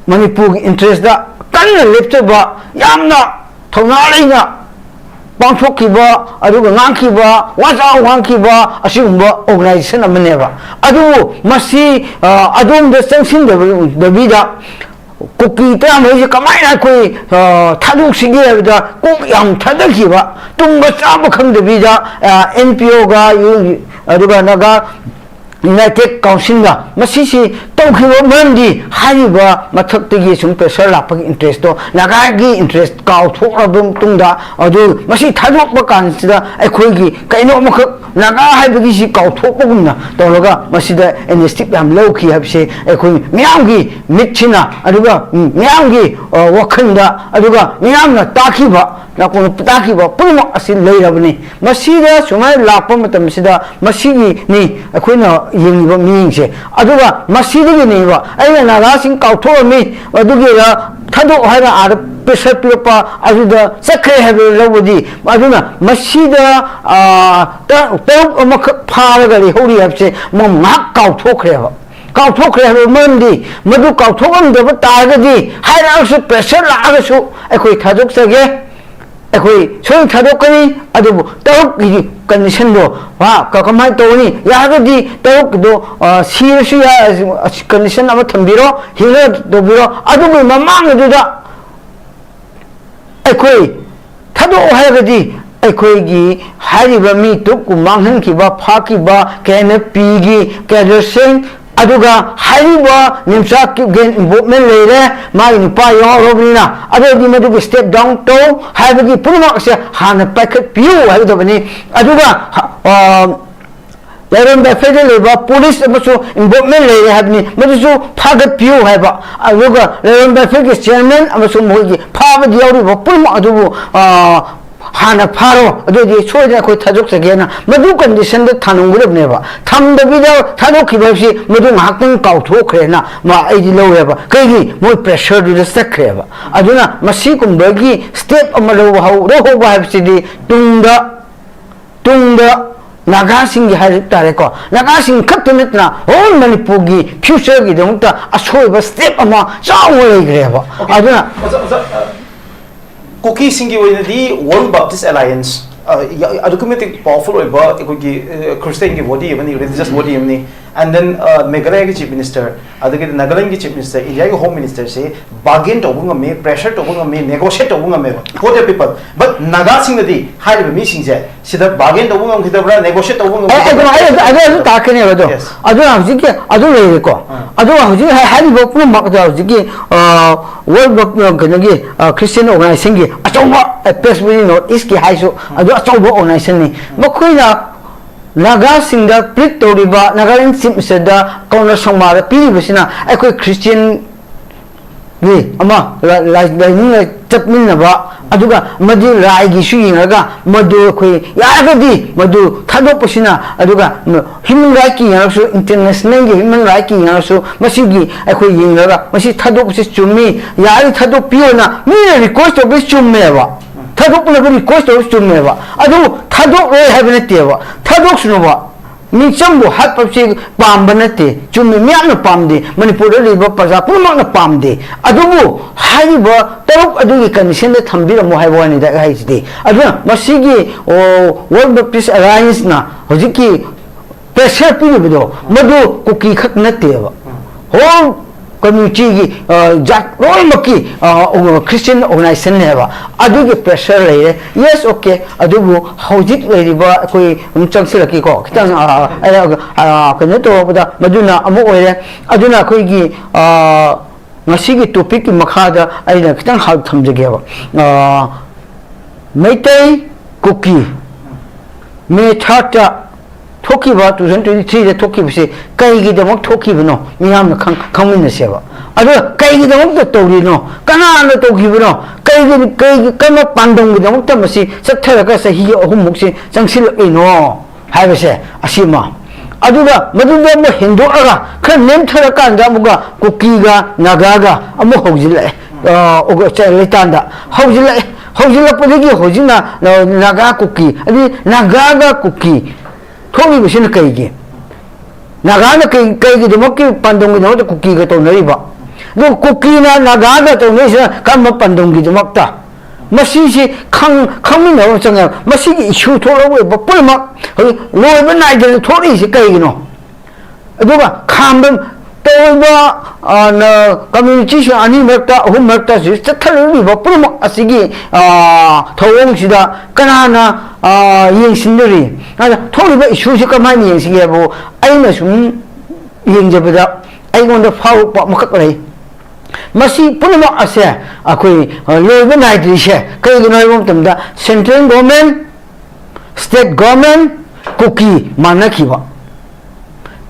ꯃꯅꯤꯄꯨꯔꯒꯤ interestꯇ ꯀꯟꯅ ꯂꯦꯞꯆꯕ, ꯌꯥꯝꯅ ꯊꯧꯅꯥ ꯂꯩꯅ ꯄꯥꯡꯊꯣꯛꯈꯤꯕ, ꯑꯗꯨꯒ ꯉꯥꯡꯈꯤꯕ, ꯋꯥꯖꯥ ꯉꯥꯡꯈꯤꯕ ꯑꯁꯤꯒꯨꯝꯕ organization ꯑꯃꯅꯦꯕ꯫ ꯑꯗꯨꯕꯨ ꯃꯁꯤ, ꯑ, ꯑꯗꯣꯝꯗ ꯆꯪꯁꯤꯟꯗꯕꯤꯗ ꯀꯨꯀꯤ ꯇꯔꯥꯃꯔꯤꯁꯦ ꯀꯃꯥꯏꯅ ꯑꯩꯈꯣꯏ, ꯑ, ꯊꯥꯗꯣꯛꯁꯤꯒꯦ ꯍꯥꯏꯕꯗ ꯀꯣꯛ ꯌꯥꯝ ꯊꯥꯗꯈꯤꯕ, ꯇꯨꯝꯕ ꯆꯥꯕ ꯈꯪꯗꯕꯤꯗ, ꯑ, NPOꯒ, ꯑꯗꯨꯒ ꯅꯥꯒꯥ United Councilꯒ ꯃꯁꯤꯁꯤ ꯇꯧꯈꯤꯕ ꯃꯔꯝꯗꯤ ꯍꯥꯏꯔꯤꯕ ꯃꯊꯛꯇꯒꯤ ꯁꯨꯝ pressure ꯂꯥꯛꯄꯒꯤ interestꯇꯣ ꯅꯥꯒꯥꯒꯤ interest ꯀꯥꯎꯊꯣꯛꯂꯕ ꯃꯇꯨꯡꯗ ꯑꯗꯨ ꯃꯁꯤ ꯊꯥꯗꯣꯛꯄ ꯀꯥꯟꯁꯤꯗ ꯑꯩꯈꯣꯏꯒꯤ ꯀꯩꯅꯣ ꯑꯃꯈꯛ ꯅꯥꯒꯥ ꯍꯥꯏꯕꯒꯤꯁꯤ ꯀꯥꯎꯊꯣꯛꯄꯒꯨꯝꯅ ꯇꯧꯔꯒ ꯃꯁꯤꯗ initiative ꯌꯥꯝ ꯂꯧꯈꯤ ꯍꯥꯏꯕꯁꯦ ꯑꯩꯈꯣꯏ ꯃꯤꯌꯥꯝꯒꯤ ꯃꯤꯠꯁꯤꯅ, ꯑꯗꯨꯒ, ꯎꯝ, ꯃꯤꯌꯥꯝꯒꯤ, ꯑ, ꯋꯥꯈꯜꯗ, ꯑꯗꯨꯒ ꯃꯤꯌꯥꯝꯅ ꯇꯥꯈꯤꯕ, ꯅꯥꯀꯣꯡꯗ ꯇꯥꯈꯤꯕ ꯄꯨꯝꯅꯃꯛ ꯑꯁꯤ ꯂꯩꯔꯕꯅꯤ꯫ ꯃꯁꯤꯗ ꯁꯨꯃꯥꯏꯅ ꯂꯥꯛꯄ ꯃꯇꯝꯁꯤꯗ ꯃꯁꯤꯒꯤꯅꯤ ꯑꯩꯈꯣꯏꯅ ꯌꯦꯡꯉꯤꯕ ꯃꯤꯠꯌꯦꯡꯁꯦ꯫ ꯑꯗꯨꯒ ꯃꯁꯤꯗꯒꯤꯅꯦꯕ ꯑꯩꯅ ꯅꯥꯒꯥꯁꯤꯡ ꯀꯥꯎꯊꯣꯛꯑꯝꯃꯤ, ꯑꯗꯨꯒꯤꯔ ꯊꯥꯗꯣꯛ ꯍꯥꯏꯅ ꯑꯥꯗ pressure ꯄꯤꯔꯛꯄ ꯑꯗꯨꯗ ꯆꯠꯈ꯭ꯔꯦ ꯍꯥꯏꯕ ꯂꯧꯕꯗꯤ꯫ ꯑꯗꯨꯅ ꯃꯁꯤꯗ, ꯑ, ꯇ-, ꯇꯔꯨꯛ ꯑꯃꯈꯛ ꯐꯥꯔꯒ ꯂꯩꯍꯧꯔꯤ ꯍꯥꯏꯕꯁꯦ ꯃꯣꯏ ꯉꯥꯏꯍꯥꯛ ꯀꯥꯎꯊꯣꯛꯈ꯭ꯔꯦꯕ꯫ ꯀꯥꯎꯊꯣꯛꯈ꯭ꯔꯦ ꯍꯥꯏꯕ ꯃꯔꯝꯗꯤ ꯃꯗꯨ ꯀꯥꯎꯊꯣꯛꯂꯝꯗꯕ ꯇꯥꯔꯒꯗꯤ ꯍꯥꯏꯔꯛꯑꯁꯨ, pressure ꯂꯥꯛꯑꯒꯁꯨ ꯑꯩꯈꯣꯏ ꯊꯥꯗꯣꯛꯆꯒꯦ, ꯑꯩꯈꯣꯏ ꯁꯣꯏꯗꯅ ꯊꯥꯗꯣꯛꯀꯅꯤ꯫ ꯑꯗꯨꯕꯨ ꯇꯔꯨꯛꯀꯤ conditionꯗꯣ, ꯍꯥ, ꯀ-, ꯀꯃꯥꯏꯅ ꯇꯧꯒꯅꯤ? ꯌꯥꯔꯒꯗꯤ ꯇꯔꯨꯛꯀꯤꯗꯣ, ꯑ, ꯁꯤꯔꯁꯨ ꯌꯥꯏ, ꯑ, condition ꯑꯃ ꯊꯝꯕꯤꯔꯣ, ꯍꯤꯡꯅ ꯇꯧꯕꯤꯔꯣ꯫ ꯑꯗꯨꯒꯤ ꯃꯃꯥꯡꯗꯨꯗ ꯑꯩꯈꯣꯏ ꯊꯥꯗꯣꯛꯑꯣ ꯍꯥꯏꯔꯒꯗꯤ ꯑꯩꯈꯣꯏꯒꯤ ꯍꯥꯏꯔꯤꯕ ꯃꯤ ꯇꯔꯨꯛꯄꯨ ꯃꯥꯡꯍꯟꯈꯤꯕ, ꯐꯥꯈꯤꯕ KNFPꯒꯤ cadreꯁꯤꯡ, ꯑꯗꯨꯒ ꯍꯥꯏꯔꯤꯕ ꯅꯤꯝꯆꯥꯛꯀꯤ gang involvement ꯂꯩꯔꯦ, ꯃꯥꯒꯤ ꯅꯨꯄꯥ ꯌꯥꯎꯔꯕꯅꯤꯅ, ꯑꯗꯨꯗꯤ ꯃꯗꯨꯒꯤ step down ꯇꯧ ꯍꯥꯏꯕꯒꯤ ꯄꯨꯝꯅꯃꯛ ꯑꯁꯦ ꯍꯥꯟꯅ ꯄꯥꯏꯈꯠꯄꯤꯌꯨ ꯍꯥꯏꯒꯗꯕꯅꯤ꯫ ꯑꯗꯨꯒ, ꯑ, ꯂꯥꯏꯔꯣꯟ welfareꯗ ꯂꯩꯕ police ꯑꯃꯁꯨ involvement ꯂꯩꯔꯦ ꯍꯥꯏꯕꯅꯤ, ꯃꯗꯨꯁꯨ ꯐꯥꯒꯠꯄꯤꯌꯨ ꯍꯥꯏꯕ꯫ ꯑꯗꯨꯒ ꯂꯥꯏꯔꯣꯟ welfareꯒꯤ chairman ꯑꯃꯁꯨꯡ ꯃꯈꯣꯏꯒꯤ ꯐꯥꯕꯗ ꯌꯥꯎꯔꯤꯕ ꯄꯨꯝꯅꯃꯛ ꯑꯗꯨꯕꯨ, ꯑ, ꯍꯥꯟꯅ ꯐꯥꯔꯣ, ꯑꯗꯨꯑꯣꯏꯗꯤ ꯁꯣꯏꯗꯅ ꯑꯩꯈꯣꯏ ꯊꯥꯗꯣꯛꯆꯒꯦꯅ ꯃꯗꯨ ꯀꯟꯗꯤꯁꯟꯗ ꯊꯝꯒꯗꯕꯅꯦꯕ꯫ ꯊꯝꯗꯕꯤꯗ ꯊꯥꯗꯣꯛꯈꯤꯕ ꯍꯥꯏꯕꯁꯤ ꯃꯗꯨ ꯉꯥꯏꯍꯥꯛꯇꯪ ꯀꯥꯎꯊꯣꯛꯈ꯭ꯔꯦꯅ ꯃꯥ ꯑꯩꯗꯤ ꯂꯧꯋꯦꯕ꯫ ꯀꯩꯒꯤ? ꯃꯣꯏ ꯄ꯭ꯔꯦꯁꯔꯗꯨꯗ ꯆꯠꯈ꯭ꯔꯦꯕ꯫ ꯑꯗꯨꯅ ꯃꯁꯤꯒꯨꯝꯕꯒꯤ ꯁ꯭ꯇꯦꯞ ꯑꯃ ꯂꯧꯕ ꯍꯧ-, ꯂꯧꯍꯧꯕ ꯍꯥꯏꯕꯁꯤꯗꯤ ꯇꯨꯡꯗ, ꯇꯨꯡꯗ ꯅꯥꯒꯥꯁꯤꯡꯒꯤ ꯍꯥꯏꯕ ꯇꯥꯔꯦꯀꯣ, ꯅꯥꯒꯥꯁꯤꯡ ꯈꯛꯇ ꯅꯠꯇꯅ ꯍꯣꯜ ꯃꯅꯤꯄꯨꯔꯒꯤ ꯐ꯭ꯌꯨꯆꯔꯒꯤꯗꯃꯛꯇ ꯑꯁꯣꯏꯕ ꯁ꯭ꯇꯦꯞ ꯑꯃ ꯆꯥꯎꯅ ꯂꯩꯈ꯭ꯔꯦꯕ꯫ ꯑꯗꯨꯅ ꯑꯣꯖꯥ, ꯑꯣꯖꯥ, ꯑ, ꯀꯨꯀꯤꯁꯤꯡꯒꯤ ꯑꯣꯏꯅꯗꯤ ꯋꯥꯔꯜ ꯕꯥꯞꯇꯤꯁ ꯑꯦꯂꯥꯏꯌꯦꯟꯁ, ꯑ, ꯌꯥ-, ꯑꯗꯨꯛꯀꯤ ꯃꯇꯤꯛ ꯄꯥꯋꯔꯐꯨꯜ ꯑꯣꯏꯕ ꯑꯩꯈꯣꯏꯒꯤ, ꯑ, ꯈ꯭ꯔꯤꯁꯇꯤꯌꯟꯒꯤ ꯕꯣꯗꯤ ꯑꯃꯅꯤ, ꯔꯤꯂꯤꯖꯤꯌꯁ ꯕꯣꯗꯤ ꯑꯃꯅꯤ꯫ And then, ꯑ, ꯃꯦꯘꯥꯂꯌꯒꯤ ꯆꯤꯐ ꯃꯤꯅꯤꯁꯇꯔ, ꯑꯗꯒꯤꯗꯤ ꯅꯥꯒꯥꯂꯦꯟꯒꯤ ꯆꯤꯐ ꯃꯤꯅꯤꯁꯇꯔ, ꯏꯟꯗꯤꯌꯥꯒꯤ ꯍꯣꯝ ꯃꯤꯅꯤꯁꯇꯔꯁꯦ ꯕꯥꯔꯒꯦꯟ ꯇꯧꯕ ꯉꯝꯃꯤ, ꯄ꯭ꯔꯦꯁꯔ ꯇꯧꯕ ꯉꯝꯃꯤ, ꯅꯦꯒꯣꯁꯤꯌꯦꯠ ꯇꯧꯕ ꯉꯝꯃꯦꯕ for the people꯫ But ꯅꯥꯒꯥꯁꯤꯡꯅꯗꯤ ꯍꯥꯏꯔꯤꯕ ꯃꯤꯁꯤꯡꯁꯦ ꯁꯤꯗ ꯕꯥꯔꯒꯦꯟ ꯇꯧꯕ ꯉꯝꯈꯤꯗꯕ꯭ꯔꯥ, ꯅꯦꯒꯣꯁꯤꯌꯦꯠ ꯇꯧꯕ ꯑꯦ, ꯑꯗꯨ, ꯑꯩ, ꯑꯗꯨ, ꯑꯗꯨ, ꯑꯗꯨ ꯇꯥꯛꯀꯅꯦꯕ ꯑꯗꯣ꯫ Yes. ꯑꯗꯨꯅ ꯍꯧꯖꯤꯛꯀꯤ ꯑꯗꯨ ꯂꯩꯔꯦꯀꯣ꯫ ꯑꯥ꯫ ꯑꯗꯨꯒ ꯍꯧꯖꯤꯛ ꯍꯥꯏ-, ꯍꯥꯏꯔꯤꯕ ꯄꯨꯝꯅꯃꯛ ꯑꯗꯣ ꯍꯧꯖꯤꯛꯀꯤ, ꯑ, ꯋꯥꯔꯜ ꯒꯚ-, ꯀꯩꯅꯣꯒꯤ, ꯑ, ꯈ꯭ꯔꯤꯁꯇꯤꯌꯟ ꯑꯣꯔꯒꯅꯥꯏꯖꯦꯁꯟꯒꯤ ꯑꯆꯧꯕ, ꯑ, ꯄ꯭ꯔꯦꯁ ꯕꯤꯔꯤ ꯅꯣꯔꯠ ꯏꯁꯀꯤ ꯍꯥꯏꯁꯨ ꯑꯗꯨ ꯑꯆꯧꯕ ꯑꯣꯔꯒꯅꯥꯏꯖꯦꯁꯟꯅꯤ꯫ ꯃꯈꯣꯏꯅ ꯅꯥꯒꯥꯁꯤꯡꯗ ꯄ꯭ꯂꯤꯠ ꯇꯧꯔꯤꯕ, ꯅꯥꯒꯥꯂꯦꯟ ꯆꯤꯐ ꯃꯤꯅꯤꯁꯇꯔꯗ ꯀꯧꯅ ꯁꯪꯃꯥꯗ ꯄꯤꯔꯤꯕꯁꯤꯅ ꯑꯩꯈꯣꯏ ꯈ꯭ꯔꯤꯁꯇꯤꯌꯟ ꯒꯤ ꯑꯃ ꯂꯥꯏ-, ꯂꯥꯏ-, ꯂꯥꯏꯅꯤꯡ ꯂꯥꯏ-, ꯆꯠꯃꯤꯟꯅꯕ, ꯑꯗꯨꯒ ꯃꯗꯨ ꯂꯥꯏꯒꯤꯁꯨ ꯌꯦꯡꯉꯒ ꯃꯗꯨ ꯑꯩꯈꯣꯏ ꯌꯥꯔꯒꯗꯤ ꯃꯗꯨ ꯊꯥꯗꯣꯛꯄꯁꯤꯅ, ꯑꯗꯨꯒ ꯍ꯭ꯌꯨꯃꯦꯟ ꯔꯥꯏꯠꯀꯤ ꯌꯦꯡꯉꯒꯁꯨ, ꯏꯟꯇꯔꯅꯦꯁꯅꯦꯜꯒꯤ ꯍ꯭ꯌꯨꯃꯦꯟ ꯔꯥꯏꯠꯀꯤ ꯌꯦꯡꯉꯒꯁꯨ ꯃꯁꯤꯒꯤ ꯑꯩꯈꯣꯏ ꯌꯦꯡꯉꯒ ꯃꯁꯤ ꯊꯥꯗꯣꯛꯄꯁꯤ ꯆꯨꯝꯃꯤ, ꯌꯥꯔꯗꯤ ꯊꯥꯗꯣꯛꯄꯤꯌꯣꯅ ꯃꯤꯅ ꯔꯤꯀ꯭ꯋꯦꯁ ꯇꯧꯕꯁꯤ ꯆꯨꯝꯃꯦꯕ꯫ ꯊꯥꯗꯣꯛꯄꯅꯕꯨ ꯔꯤꯀ꯭ꯋꯦꯁ ꯇꯧꯕꯁꯤ ꯆꯨꯝꯃꯦꯕ꯫ ꯑꯗꯨꯕꯨ ꯊꯥꯗꯣꯛꯂꯣꯏ ꯍꯥꯏꯕ ꯅꯠꯇꯦꯕ, ꯊꯥꯗꯣꯛꯁꯅꯨꯕ꯫ ꯃꯤꯆꯝꯕꯨ ꯍꯥꯠꯄꯁꯤ ꯄꯥꯝꯕ ꯅꯠꯇꯦ, ꯆꯨꯝꯃꯤ, ꯃꯤꯌꯥꯝꯅ ꯄꯥꯝꯗꯦ, ꯃꯅꯤꯄꯨꯔꯗ ꯂꯩꯔꯤꯕ ꯄ꯭ꯔꯖꯥ ꯄꯨꯝꯅꯃꯛꯅ ꯄꯥꯝꯗꯦ꯫ ꯑꯗꯨꯕꯨ ꯍꯥꯏꯔꯤꯕ ꯇꯔꯨꯛ ꯑꯗꯨꯒꯤ ꯀꯟꯗꯤꯁꯟꯗ ꯊꯝꯕꯤꯔꯝꯃꯣ ꯍꯥꯏꯕ ꯋꯥꯅꯤꯗ ꯑꯩ ꯍꯥꯏꯁꯤꯗꯤ꯫ ꯑꯗꯨꯅ ꯃꯁꯤꯒꯤ, ꯑꯣ, ꯋꯥꯔꯜ ꯕꯦꯞꯇꯤꯁ ꯑꯦꯂꯥꯌꯟꯁꯅ ꯍꯧꯖꯤꯛꯀꯤ ꯄ꯭ꯔꯦꯁꯔ ꯄꯤꯔꯤꯕꯗꯣ ꯃꯗꯨ ꯀꯨꯀꯤ ꯈꯛ ꯅꯠꯇꯦꯕ, ꯍꯣꯜ ꯀꯝꯃ꯭ꯌꯨꯅꯤꯇꯤꯒꯤ, ꯑ, ꯖꯥꯠ ꯂꯣꯏꯅꯃꯛꯀꯤ, ꯑ, ꯈ꯭ꯔꯤꯁꯇꯤꯌꯟ ꯑꯣꯔꯒꯅꯥꯏꯖꯦꯁꯟꯅꯦꯕ꯫ ꯑꯗꯨꯒꯤ ꯄ꯭ꯔꯦꯁꯔ ꯂꯩꯔꯦ꯫ Yes, okay. ꯑꯗꯨꯕꯨ ꯍꯧꯖꯤꯛ ꯂꯩꯔꯤꯕ ꯑꯩꯈꯣꯏ ꯑꯃꯨꯛ ꯆꯪꯁꯤꯜꯂꯛꯀꯦꯀꯣ, ꯈꯤꯇꯪ, ꯑ, ꯑ, ꯑ, ꯀꯩꯅꯣ ꯇꯧꯔꯛꯄꯗ ꯃꯗꯨꯅ ꯑꯃ ꯑꯣꯏꯔꯦ꯫ ꯑꯗꯨꯅ ꯑꯩꯈꯣꯏꯒꯤ, ꯑ, ꯉꯁꯤꯒꯤ ꯇꯣꯄꯤꯛꯀꯤ ꯃꯈꯥꯗ ꯑꯩꯅ ꯈꯤꯇꯪ ꯍꯥꯏ ꯊꯝꯖꯒꯦꯕ꯫ ꯑ, ꯃꯩꯇꯩ, ꯀꯨꯀꯤ, ꯃꯦ ꯊꯥꯔꯠꯇ ꯊꯣꯛꯈꯤꯕ, ꯇꯨ ꯊꯥꯎꯖꯟ ꯇ꯭ꯋꯦꯟꯇꯤ ꯊ꯭ꯔꯤꯗ ꯊꯣꯛꯈꯤꯕꯁꯦ ꯀꯩꯒꯤꯗꯃꯛ ꯊꯣꯛꯈꯤꯕꯅꯣ ꯃꯤꯌꯥꯝꯅ ꯈꯪ-, ꯈꯪꯃꯤꯟꯅꯁꯦꯕ꯫ ꯑꯗꯨꯒ ꯀꯩꯒꯤꯗꯃꯛꯇ ꯇꯧꯔꯤꯅꯣ? ꯀꯅꯥꯅ ꯇꯧꯈꯤꯕꯅꯣ? ꯀꯩꯒꯤ, ꯀꯩꯒꯤ, ꯀꯔꯝꯕ ꯄꯥꯟꯗꯝꯒꯤꯗꯃꯛꯇ ꯃꯁꯤ ꯆꯠꯊꯔꯒ ꯆꯍꯤ ꯑꯍꯨꯝꯃꯨꯛꯁꯤ ꯆꯪꯁꯤꯜꯂꯛꯂꯤꯅꯣ ꯍꯥꯏꯕꯁꯦ ꯑꯁꯤꯃ꯫ ꯑꯗꯨꯒ ꯃꯗꯨꯗ ꯑꯃꯨꯛ ꯍꯦꯟꯗꯣꯛꯑꯒ ꯈꯔ ꯅꯦꯝꯊꯔꯀꯥꯟꯗ ꯑꯃꯨꯛꯀ ꯀꯨꯀꯤꯒ ꯅꯥꯒꯥꯒ ꯑꯃꯨꯛ ꯍꯧꯖꯤꯜꯂꯛꯑꯦ꯫ ꯑ, ꯑꯣꯒ-, ꯆ-, ꯂꯩꯇꯥꯟꯗ ꯍꯧꯖꯤꯜꯂꯛꯑꯦ꯫ ꯍꯧꯖꯤꯜꯂꯛꯄꯗꯒꯤ ꯍꯧꯖꯤꯛꯅ, ꯑ, ꯅꯥꯒꯥ ꯀꯨꯀꯤ, ꯑꯗꯩ ꯅꯥꯒꯥꯒ ꯀꯨꯀꯤ ꯊꯣꯛꯂꯤꯕꯁꯤꯅ ꯀꯩꯒꯤ? ꯅꯥꯒꯥꯅ ꯀꯩ, ꯀꯩꯒꯤꯗꯃꯛꯀꯤ ꯄꯥꯟꯗꯝꯒꯤꯗꯃꯛꯇ ꯀꯨꯀꯤꯒ ꯇꯧꯅꯔꯤꯕ? ꯑꯗꯨ ꯀꯨꯀꯤꯅ ꯅꯥꯒꯥꯒ ꯇꯧꯅꯔꯤꯁꯤꯅ ꯀꯔꯝꯕ ꯄꯥꯟꯗꯝꯒꯤꯗꯃꯛꯇ? ꯃꯁꯤꯁꯤ ꯈꯪ-, ꯈꯪꯃꯤꯟꯅꯕ ꯑꯃ ꯆꯪꯉꯦ꯫ ꯃꯁꯤꯒꯤ ꯏꯁꯨ ꯊꯣꯛꯂꯛꯂꯤꯕ ꯄꯨꯝꯅꯃꯛ ꯍꯧꯖꯤꯛ ꯂꯣꯏꯕ ꯅꯥꯏꯗꯅ ꯊꯣꯛꯂꯛꯏꯁꯤ ꯀꯩꯒꯤꯅꯣ? ꯑꯗꯨꯒ ꯈꯥꯝꯕ ꯇꯧꯔꯤꯕ, ꯑ, ꯅ-, ꯀꯝꯃ꯭ꯌꯨꯅꯤꯇꯤꯁꯤꯡ ꯑꯅꯤ ꯃꯔꯛꯇ, ꯑꯍꯨꯝ ꯃꯔꯛꯇ ꯍꯧꯖꯤꯛ ꯆꯠꯊꯔꯛꯂꯤꯕ ꯄꯨꯝꯅꯃꯛ ꯑꯁꯤꯒꯤ, ꯑ, ꯊꯧꯑꯣꯡꯁꯤꯗ ꯀꯅꯥꯅ, ꯑ, ꯌꯦꯡꯁꯤꯟꯗꯣꯔꯤ? ꯑꯗ ꯊꯣꯛꯂꯤꯕ ꯏꯁꯨꯁꯤ ꯀꯃꯥꯏꯅ ꯌꯦꯡꯁꯤꯒꯦ ꯍꯥꯏꯕꯨ, ꯑꯩꯅ ꯁꯨꯝ ꯌꯦꯡꯖꯕꯗ ꯑꯩꯉꯣꯟꯗ ꯐꯥꯎꯔꯛꯄ ꯑꯃꯈꯛ ꯂꯩ꯫ ꯃꯁꯤ ꯄꯨꯝꯅꯃꯛ ꯑꯁꯦ ꯑꯩꯈꯣꯏ, ꯑ, ꯂꯣꯏꯕ ꯅꯥꯏꯗ꯭ꯔꯤꯁꯦ ꯀꯩꯒꯤꯅꯣ ꯍꯥꯏꯕ ꯃꯇꯝꯗ, central government, state government, ꯀꯨꯀꯤ ꯃꯥꯟꯅꯈꯤꯕ꯫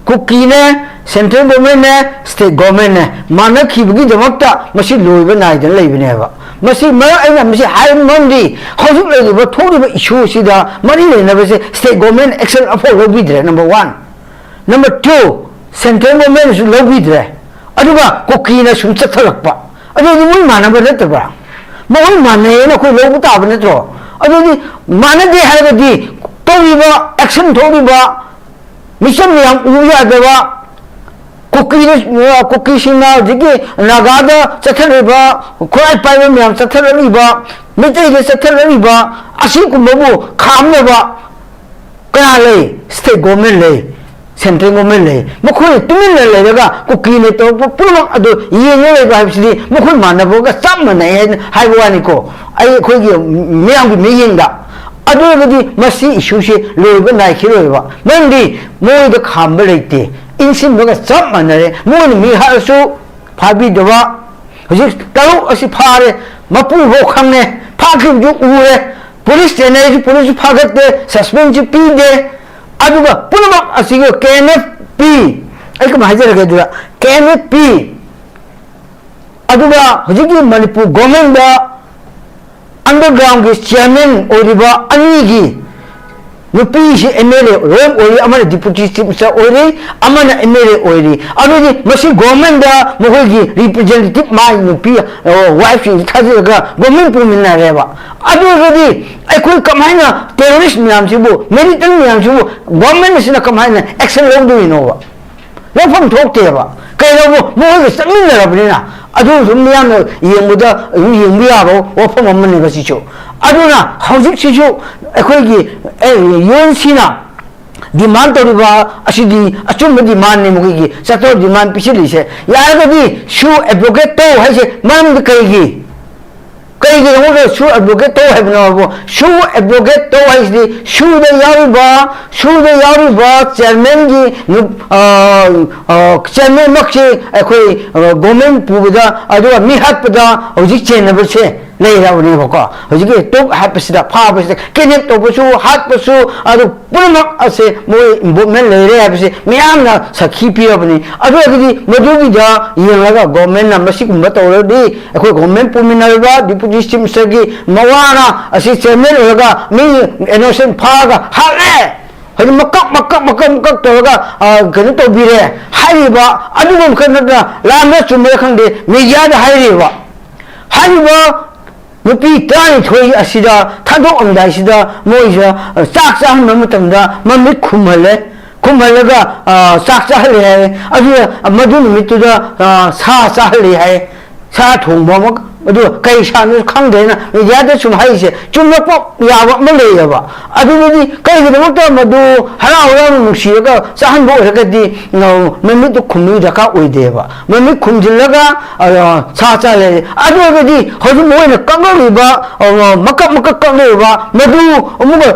ꯀꯨꯀꯤꯅꯦ, central governmentꯅꯦ, state governmentꯅꯦ ꯃꯥꯟꯅꯈꯤꯕꯒꯤꯗꯃꯛꯇ ꯃꯁꯤ ꯂꯣꯏꯕ ꯅꯥꯏꯗꯅ ꯂꯩꯕꯅꯦꯕ꯫ ꯃꯁꯤ ꯃꯔꯝ, ꯑꯩꯅ ꯃꯁꯤ ꯍꯥꯏꯕ ꯃꯔꯝꯗꯤ, ꯍꯧꯖꯤꯛ ꯂꯩꯔꯤꯕ, ꯊꯣꯛꯂꯤꯕ ꯏꯁꯨ ꯑꯁꯤꯗ ꯃꯔꯤ ꯂꯩꯅꯕꯁꯦ state government action ꯑꯐꯥꯎ ꯂꯧꯕꯤꯗ꯭ꯔꯦ, number one꯫ Number two, central governmentꯅꯁꯨ ꯂꯧꯕꯤꯗ꯭ꯔꯦ꯫ ꯑꯗꯨꯒ ꯀꯨꯀꯤꯅ ꯁꯨꯝ ꯆꯠꯊꯔꯛꯄ꯫ ꯑꯗꯨꯗꯤ ꯃꯣꯏ ꯃꯥꯟꯅꯕ ꯅꯠꯇꯕ꯭ꯔꯥ? ꯃꯣꯏ ꯃꯥꯟꯅꯩꯌꯦꯅ ꯑꯩꯈꯣꯏ ꯂꯧꯕ ꯇꯥꯕ ꯅꯠꯇ꯭ꯔꯣ? ꯑꯗꯨꯗꯤ ꯃꯥꯟꯅꯗꯦ ꯍꯥꯏꯔꯒꯗꯤ ꯇꯧꯔꯤꯕ, action ꯊꯣꯛꯂꯤꯕ, ꯃꯤꯆꯝ ꯃꯌꯥꯝ ꯎ ꯌꯥꯗꯕ, ꯀꯨꯀꯤꯗ, ꯀꯨꯀꯤꯁꯤꯡꯅ ꯍꯧꯖꯤꯛꯀꯤ ꯅꯥꯒꯥꯗ ꯆꯠꯊꯔꯤꯕ, ꯈꯨꯠꯂꯥꯏ ꯄꯥꯏꯕ ꯃꯌꯥꯝ ꯆꯠꯊꯔꯛꯂꯤꯕ, ꯃꯩꯇꯩꯗ ꯆꯠꯊꯔꯛꯂꯤꯕ, ꯑꯁꯤꯒꯨꯝꯕꯕꯨ ꯈꯥꯝꯅꯕ ꯀꯅꯥ ꯂꯩ? State government ꯂꯩ, central government ꯂꯩ꯫ ꯃꯈꯣꯏꯅ ꯇꯨꯃꯤꯟꯅ ꯂꯩꯔꯒ ꯀꯨꯀꯤꯅ ꯇꯧꯔꯛꯄ ꯄꯨꯝꯅꯃꯛ ꯑꯗꯨ ꯌꯦꯡꯉ ꯂꯩꯕ ꯍꯥꯏꯕꯁꯤꯗꯤ ꯃꯈꯣꯏ ꯃꯥꯟꯅꯕꯒ ꯆꯞ ꯃꯥꯟꯅꯩ ꯍꯥꯏꯅ ꯍꯥꯏꯕ ꯋꯥꯅꯤꯀꯣ, ꯑꯩ, ꯑꯩꯈꯣꯏꯒꯤ ꯃꯤꯌꯥꯝꯒꯤ ꯃꯤꯠꯌꯦꯡꯗ꯫ ꯑꯗꯨ ꯑꯣꯏꯔꯒꯗꯤ ꯃꯁꯤ ꯏꯁꯨꯁꯤ ꯂꯣꯏꯕ ꯅꯥꯏꯈꯤꯔꯣꯏꯕ꯫ ꯃꯔꯝꯗꯤ ꯃꯣꯏꯗ ꯈꯥꯝꯕ ꯂꯩꯇꯦ, ꯏꯟꯁꯤꯟꯕꯒ ꯆꯞ ꯃꯥꯟꯅꯔꯦ꯫ ꯃꯣꯏꯅ ꯃꯤ ꯍꯥꯠꯂꯁꯨ ꯐꯥꯕꯤꯗꯕ, ꯍꯧꯖꯤꯛ ꯇꯔꯨꯛ ꯑꯁꯤ ꯐꯥꯔꯦ, ꯃꯄꯨꯐꯥꯎ ꯈꯪꯉꯦ, ꯐꯥꯈꯤꯕꯁꯨ ꯎꯔꯦ, ꯄꯨꯂꯤꯁ ꯆꯦꯟꯅꯔꯤꯁꯨ ꯄꯨꯂꯤꯁꯁꯨ ꯐꯥꯒꯠꯇꯦ, ꯁꯁꯄꯦꯟꯁꯁꯨ ꯄꯤꯗꯦ꯫ ꯑꯗꯨꯒ ꯄꯨꯝꯅꯃꯛ ꯑꯁꯤꯒꯤ ꯀꯦ ꯑꯦꯟ ꯑꯦꯐ ꯄꯤ, ꯑꯩ ꯀꯃꯥꯏꯅ ꯍꯥꯏꯖꯔꯒꯦ ꯑꯗꯨꯗ, ꯀꯦ ꯑꯦꯟ ꯑꯦꯐ ꯄꯤ, ꯑꯗꯨꯒ ꯍꯧꯖꯤꯛꯀꯤ ꯃꯅꯤꯄꯨꯔ ꯒꯣꯔꯃꯦꯟꯗ ꯑꯟꯗꯔꯒ꯭ꯔꯥꯎꯟꯒꯤ ꯆꯤꯌꯔꯃꯦꯟ ꯑꯣꯏꯔꯤꯕ ꯑꯅꯤꯒꯤ ꯅꯨꯄꯤꯁꯤ ꯑꯦꯝ ꯑꯦꯜ ꯑꯦ ꯂꯣꯏ ꯑꯣꯏꯔꯤ, ꯑꯃꯅ ꯗꯤꯄꯨꯇꯤ ꯆꯤꯐ ꯃꯤꯅꯤꯁꯇꯔ ꯑꯣꯏꯔꯤ, ꯑꯃꯅ ꯑꯦꯝ ꯑꯦꯜ ꯑꯦ ꯑꯣꯏꯔꯤ꯫ ꯑꯗꯨꯗꯤ ꯃꯁꯤ ꯒꯣꯔꯃꯦꯟꯗ ꯃꯈꯣꯏꯒꯤ ꯔꯤꯄ꯭ꯔꯖꯦꯟꯇꯦꯇꯤꯚ, ꯃꯥꯒꯤ ꯅꯨꯄꯤ, ꯋꯥꯏꯐꯁꯤꯡꯁꯤ ꯊꯥꯖꯤꯜꯂꯒ ꯒꯣꯔꯃꯦꯟ ꯄꯨꯃꯤꯟꯅꯔꯦꯕ꯫ ꯑꯗꯨ ꯑꯣꯏꯔꯒꯗꯤ ꯑꯩꯈꯣꯏ ꯀꯃꯥꯏꯅ ꯇꯦꯔꯣꯔꯤꯁ ꯃꯌꯥꯝꯁꯤꯕꯨ, ꯃꯤꯂꯤꯇꯦꯟ ꯃꯌꯥꯝꯁꯤꯕꯨ ꯒꯣꯔꯃꯦꯟ ꯑꯁꯤꯅ ꯀꯃꯥꯏꯅ ꯑꯦꯛꯁꯟ ꯂꯧꯗꯣꯏꯅꯣꯕ? ꯂꯧꯐꯝ ꯊꯣꯛꯇꯦꯕ꯫ ꯀꯩꯗꯧꯕ? ꯃꯈꯣꯏꯒ ꯆꯠꯃꯤꯟꯅꯔꯕꯅꯤꯅ꯫ ꯑꯗꯨ ꯁꯨꯝ ꯃꯤꯌꯥꯝꯅ ꯌꯦꯡꯕꯗ ꯑꯗꯨꯝ ꯌꯦꯡꯕ ꯌꯥꯕ ꯋꯥꯐꯝ ꯑꯃꯅꯦꯕ ꯁꯤꯁꯨ꯫ ꯑꯗꯨꯅ ꯍꯧꯖꯤꯛꯁꯤꯁꯨ ꯑꯩꯈꯣꯏꯒꯤ, ꯑꯦ, ꯌꯨ ꯑꯦꯟ ꯁꯤꯅ ꯗꯤꯃꯥꯟ ꯇꯧꯔꯤꯕ ꯑꯁꯤꯗꯤ ꯑꯆꯨꯝꯕ ꯗꯤꯃꯥꯟꯅꯦ, ꯃꯈꯣꯏꯒꯤ ꯆꯠꯊꯣꯛ ꯗꯤꯃꯥꯟ ꯄꯤꯁꯤꯜꯂꯤꯁꯦ꯫ ꯌꯥꯔꯒꯗꯤ ꯁꯨ ꯑꯦꯗꯚꯣꯀꯦꯠ ꯇꯧ ꯍꯥꯏꯁꯦ ꯃꯔꯝꯗꯤ ꯀꯩꯒꯤ? ꯀꯩꯒꯤꯗꯃꯛꯇ ꯁꯨ ꯑꯦꯗꯚꯣꯀꯦꯠ ꯇꯧ ꯍꯥꯏꯕꯅꯣ ꯍꯥꯏꯕꯨ, ꯁꯨ ꯑꯦꯗꯚꯣꯀꯦꯠ ꯇꯧ ꯍꯥꯏꯁꯤꯗꯤ ꯁꯨꯗ ꯌꯥꯎꯔꯤꯕ, ꯁꯨꯗ ꯌꯥꯎꯔꯤꯕ ꯆꯤꯌꯔꯃꯦꯟꯒꯤ ꯅꯨ-, ꯑ, ꯑ, ꯆꯤꯌꯔꯃꯦꯟꯃꯛꯁꯤ ꯑꯩꯈꯣꯏ, ꯑ, ꯒꯣꯔꯃꯦꯟ ꯄꯨꯕꯗ, ꯑꯗꯨꯒ ꯃꯤ ꯍꯥꯠꯄꯗ ꯍꯧꯖꯤꯛ ꯆꯦꯟꯅꯕꯁꯦ ꯂꯩꯔꯕꯅꯦꯕꯀꯣ꯫ ꯍꯧꯖꯤꯛꯀꯤ ꯇꯣꯛ ꯍꯥꯠꯄꯁꯤꯗ, ꯐꯥꯕꯁꯤꯗ, ꯀꯤꯗꯅꯦꯞ ꯇꯧꯕꯁꯨ, ꯍꯥꯠꯄꯁꯨ, ꯑꯗꯨ ꯄꯨꯝꯅꯃꯛ ꯑꯁꯦ ꯃꯣꯏ ꯏꯟꯚꯣꯜꯚꯃꯦꯟ ꯂꯩꯔꯦ ꯍꯥꯏꯕꯁꯤ ꯃꯤꯌꯥꯝꯅ ꯁꯥꯈꯤ ꯄꯤꯔꯕꯅꯤ꯫ ꯑꯗꯨ ꯑꯣꯏꯔꯒꯗꯤ ꯃꯗꯨꯒꯤꯗ ꯌꯦꯡꯂꯒ ꯒꯣꯔꯃꯦꯟꯅ ꯃꯁꯤꯒꯨꯝꯕ ꯇꯧꯔꯗꯤ, ꯑꯩꯈꯣꯏ ꯒꯣꯔꯃꯦꯟ ꯄꯨꯃꯤꯟꯅꯔꯤꯕ ꯗꯤꯄꯨꯇꯤ ꯆꯤꯐ ꯃꯤꯅꯤꯁꯇꯔꯒꯤ ꯃꯋꯥꯅ ꯑꯁꯤ ꯆꯤꯌꯔꯃꯦꯟ ꯑꯣꯏꯔꯒ ꯃꯤ ꯏꯅꯣꯁꯦꯟ ꯐꯥꯔꯒ ꯍꯥꯠꯂꯦ, ꯍꯥꯏꯗꯤ ꯃꯀꯛ ꯃꯀꯛ ꯃꯀꯛ ꯃꯀꯛ ꯇꯧꯔꯒ, ꯑ, ꯀꯩꯅꯣ ꯇꯧꯕꯤꯔꯦ ꯍꯥꯏꯔꯤꯕ ꯑꯗꯨꯒꯨꯝꯕ ꯈꯛ ꯅꯠꯇꯅ, ꯂꯥꯟꯕ ꯆꯨꯝꯃꯦ ꯈꯪꯗꯦ, ꯃꯦꯗꯤꯌꯥꯗ ꯍꯥꯏꯔꯤꯕ, ꯍꯥꯏꯔꯤꯕ ꯅꯨꯄꯤ ꯇꯔꯥꯅꯤꯊꯣꯏ ꯑꯁꯤꯗ ꯊꯥꯗꯣꯛꯑꯝꯗꯥꯏꯁꯤꯗ ꯃꯣꯏꯁꯤꯗ, ꯑ, ꯆꯥꯛ ꯆꯥꯍꯟꯕ ꯃꯇꯝꯗ ꯃꯃꯤꯠ ꯈꯨꯝꯍꯜꯂꯦ꯫ ꯈꯨꯝꯍꯜꯂꯒ, ꯑ, ꯆꯥꯛ ꯆꯥꯍꯜꯂꯦ ꯍꯥꯏꯌꯦ꯫ ꯑꯗꯨꯒ ꯃꯗꯨ ꯅꯨꯃꯤꯠꯇꯨꯗ, ꯑ, ꯁꯥ ꯆꯥꯍꯜꯂꯦ ꯍꯥꯏꯌꯦ꯫ ꯁꯥ ꯊꯣꯡꯕ ꯑꯃ, ꯑꯗꯨꯒ ꯀꯩ ꯁꯥꯅꯣ ꯈꯪꯗꯦꯅ ꯃꯦꯗꯤꯌꯥꯗ ꯁꯨꯝ ꯍꯥꯏꯔꯤꯁꯦ ꯆꯨꯝꯂꯛꯄ ꯌꯥꯕ ꯑꯃ ꯂꯩꯌꯦꯕ꯫ ꯑꯗꯨꯗꯗꯤ ꯀꯩꯒꯤꯗꯃꯛꯇ ꯃꯗꯨ ꯍꯔꯥꯎ ꯍꯔꯥꯎꯅ ꯅꯨꯡꯁꯤꯔꯒ ꯆꯥꯍꯟꯕ ꯑꯣꯏꯔꯒꯗꯤ, ꯑ, ꯃꯃꯤꯠꯇꯨ ꯈꯨꯝꯕꯒꯤ ꯗꯔꯀꯥꯔ ꯑꯣꯏꯗꯦꯕ꯫ ꯃꯃꯤꯠ ꯈꯨꯝꯖꯤꯜꯂꯒ, ꯑ, ꯁꯥ ꯆꯥ ꯂꯩꯔꯦ꯫ ꯑꯗꯨ ꯑꯣꯏꯔꯒꯗꯤ ꯍꯧꯖꯤꯛ ꯃꯣꯏꯅ ꯀꯛꯂꯛꯂꯤꯕ, ꯑ, ꯃꯀꯛ ꯃꯀꯛ ꯀꯛꯂꯛꯂꯤꯕ ꯃꯗꯨ ꯑꯃꯨꯛꯀ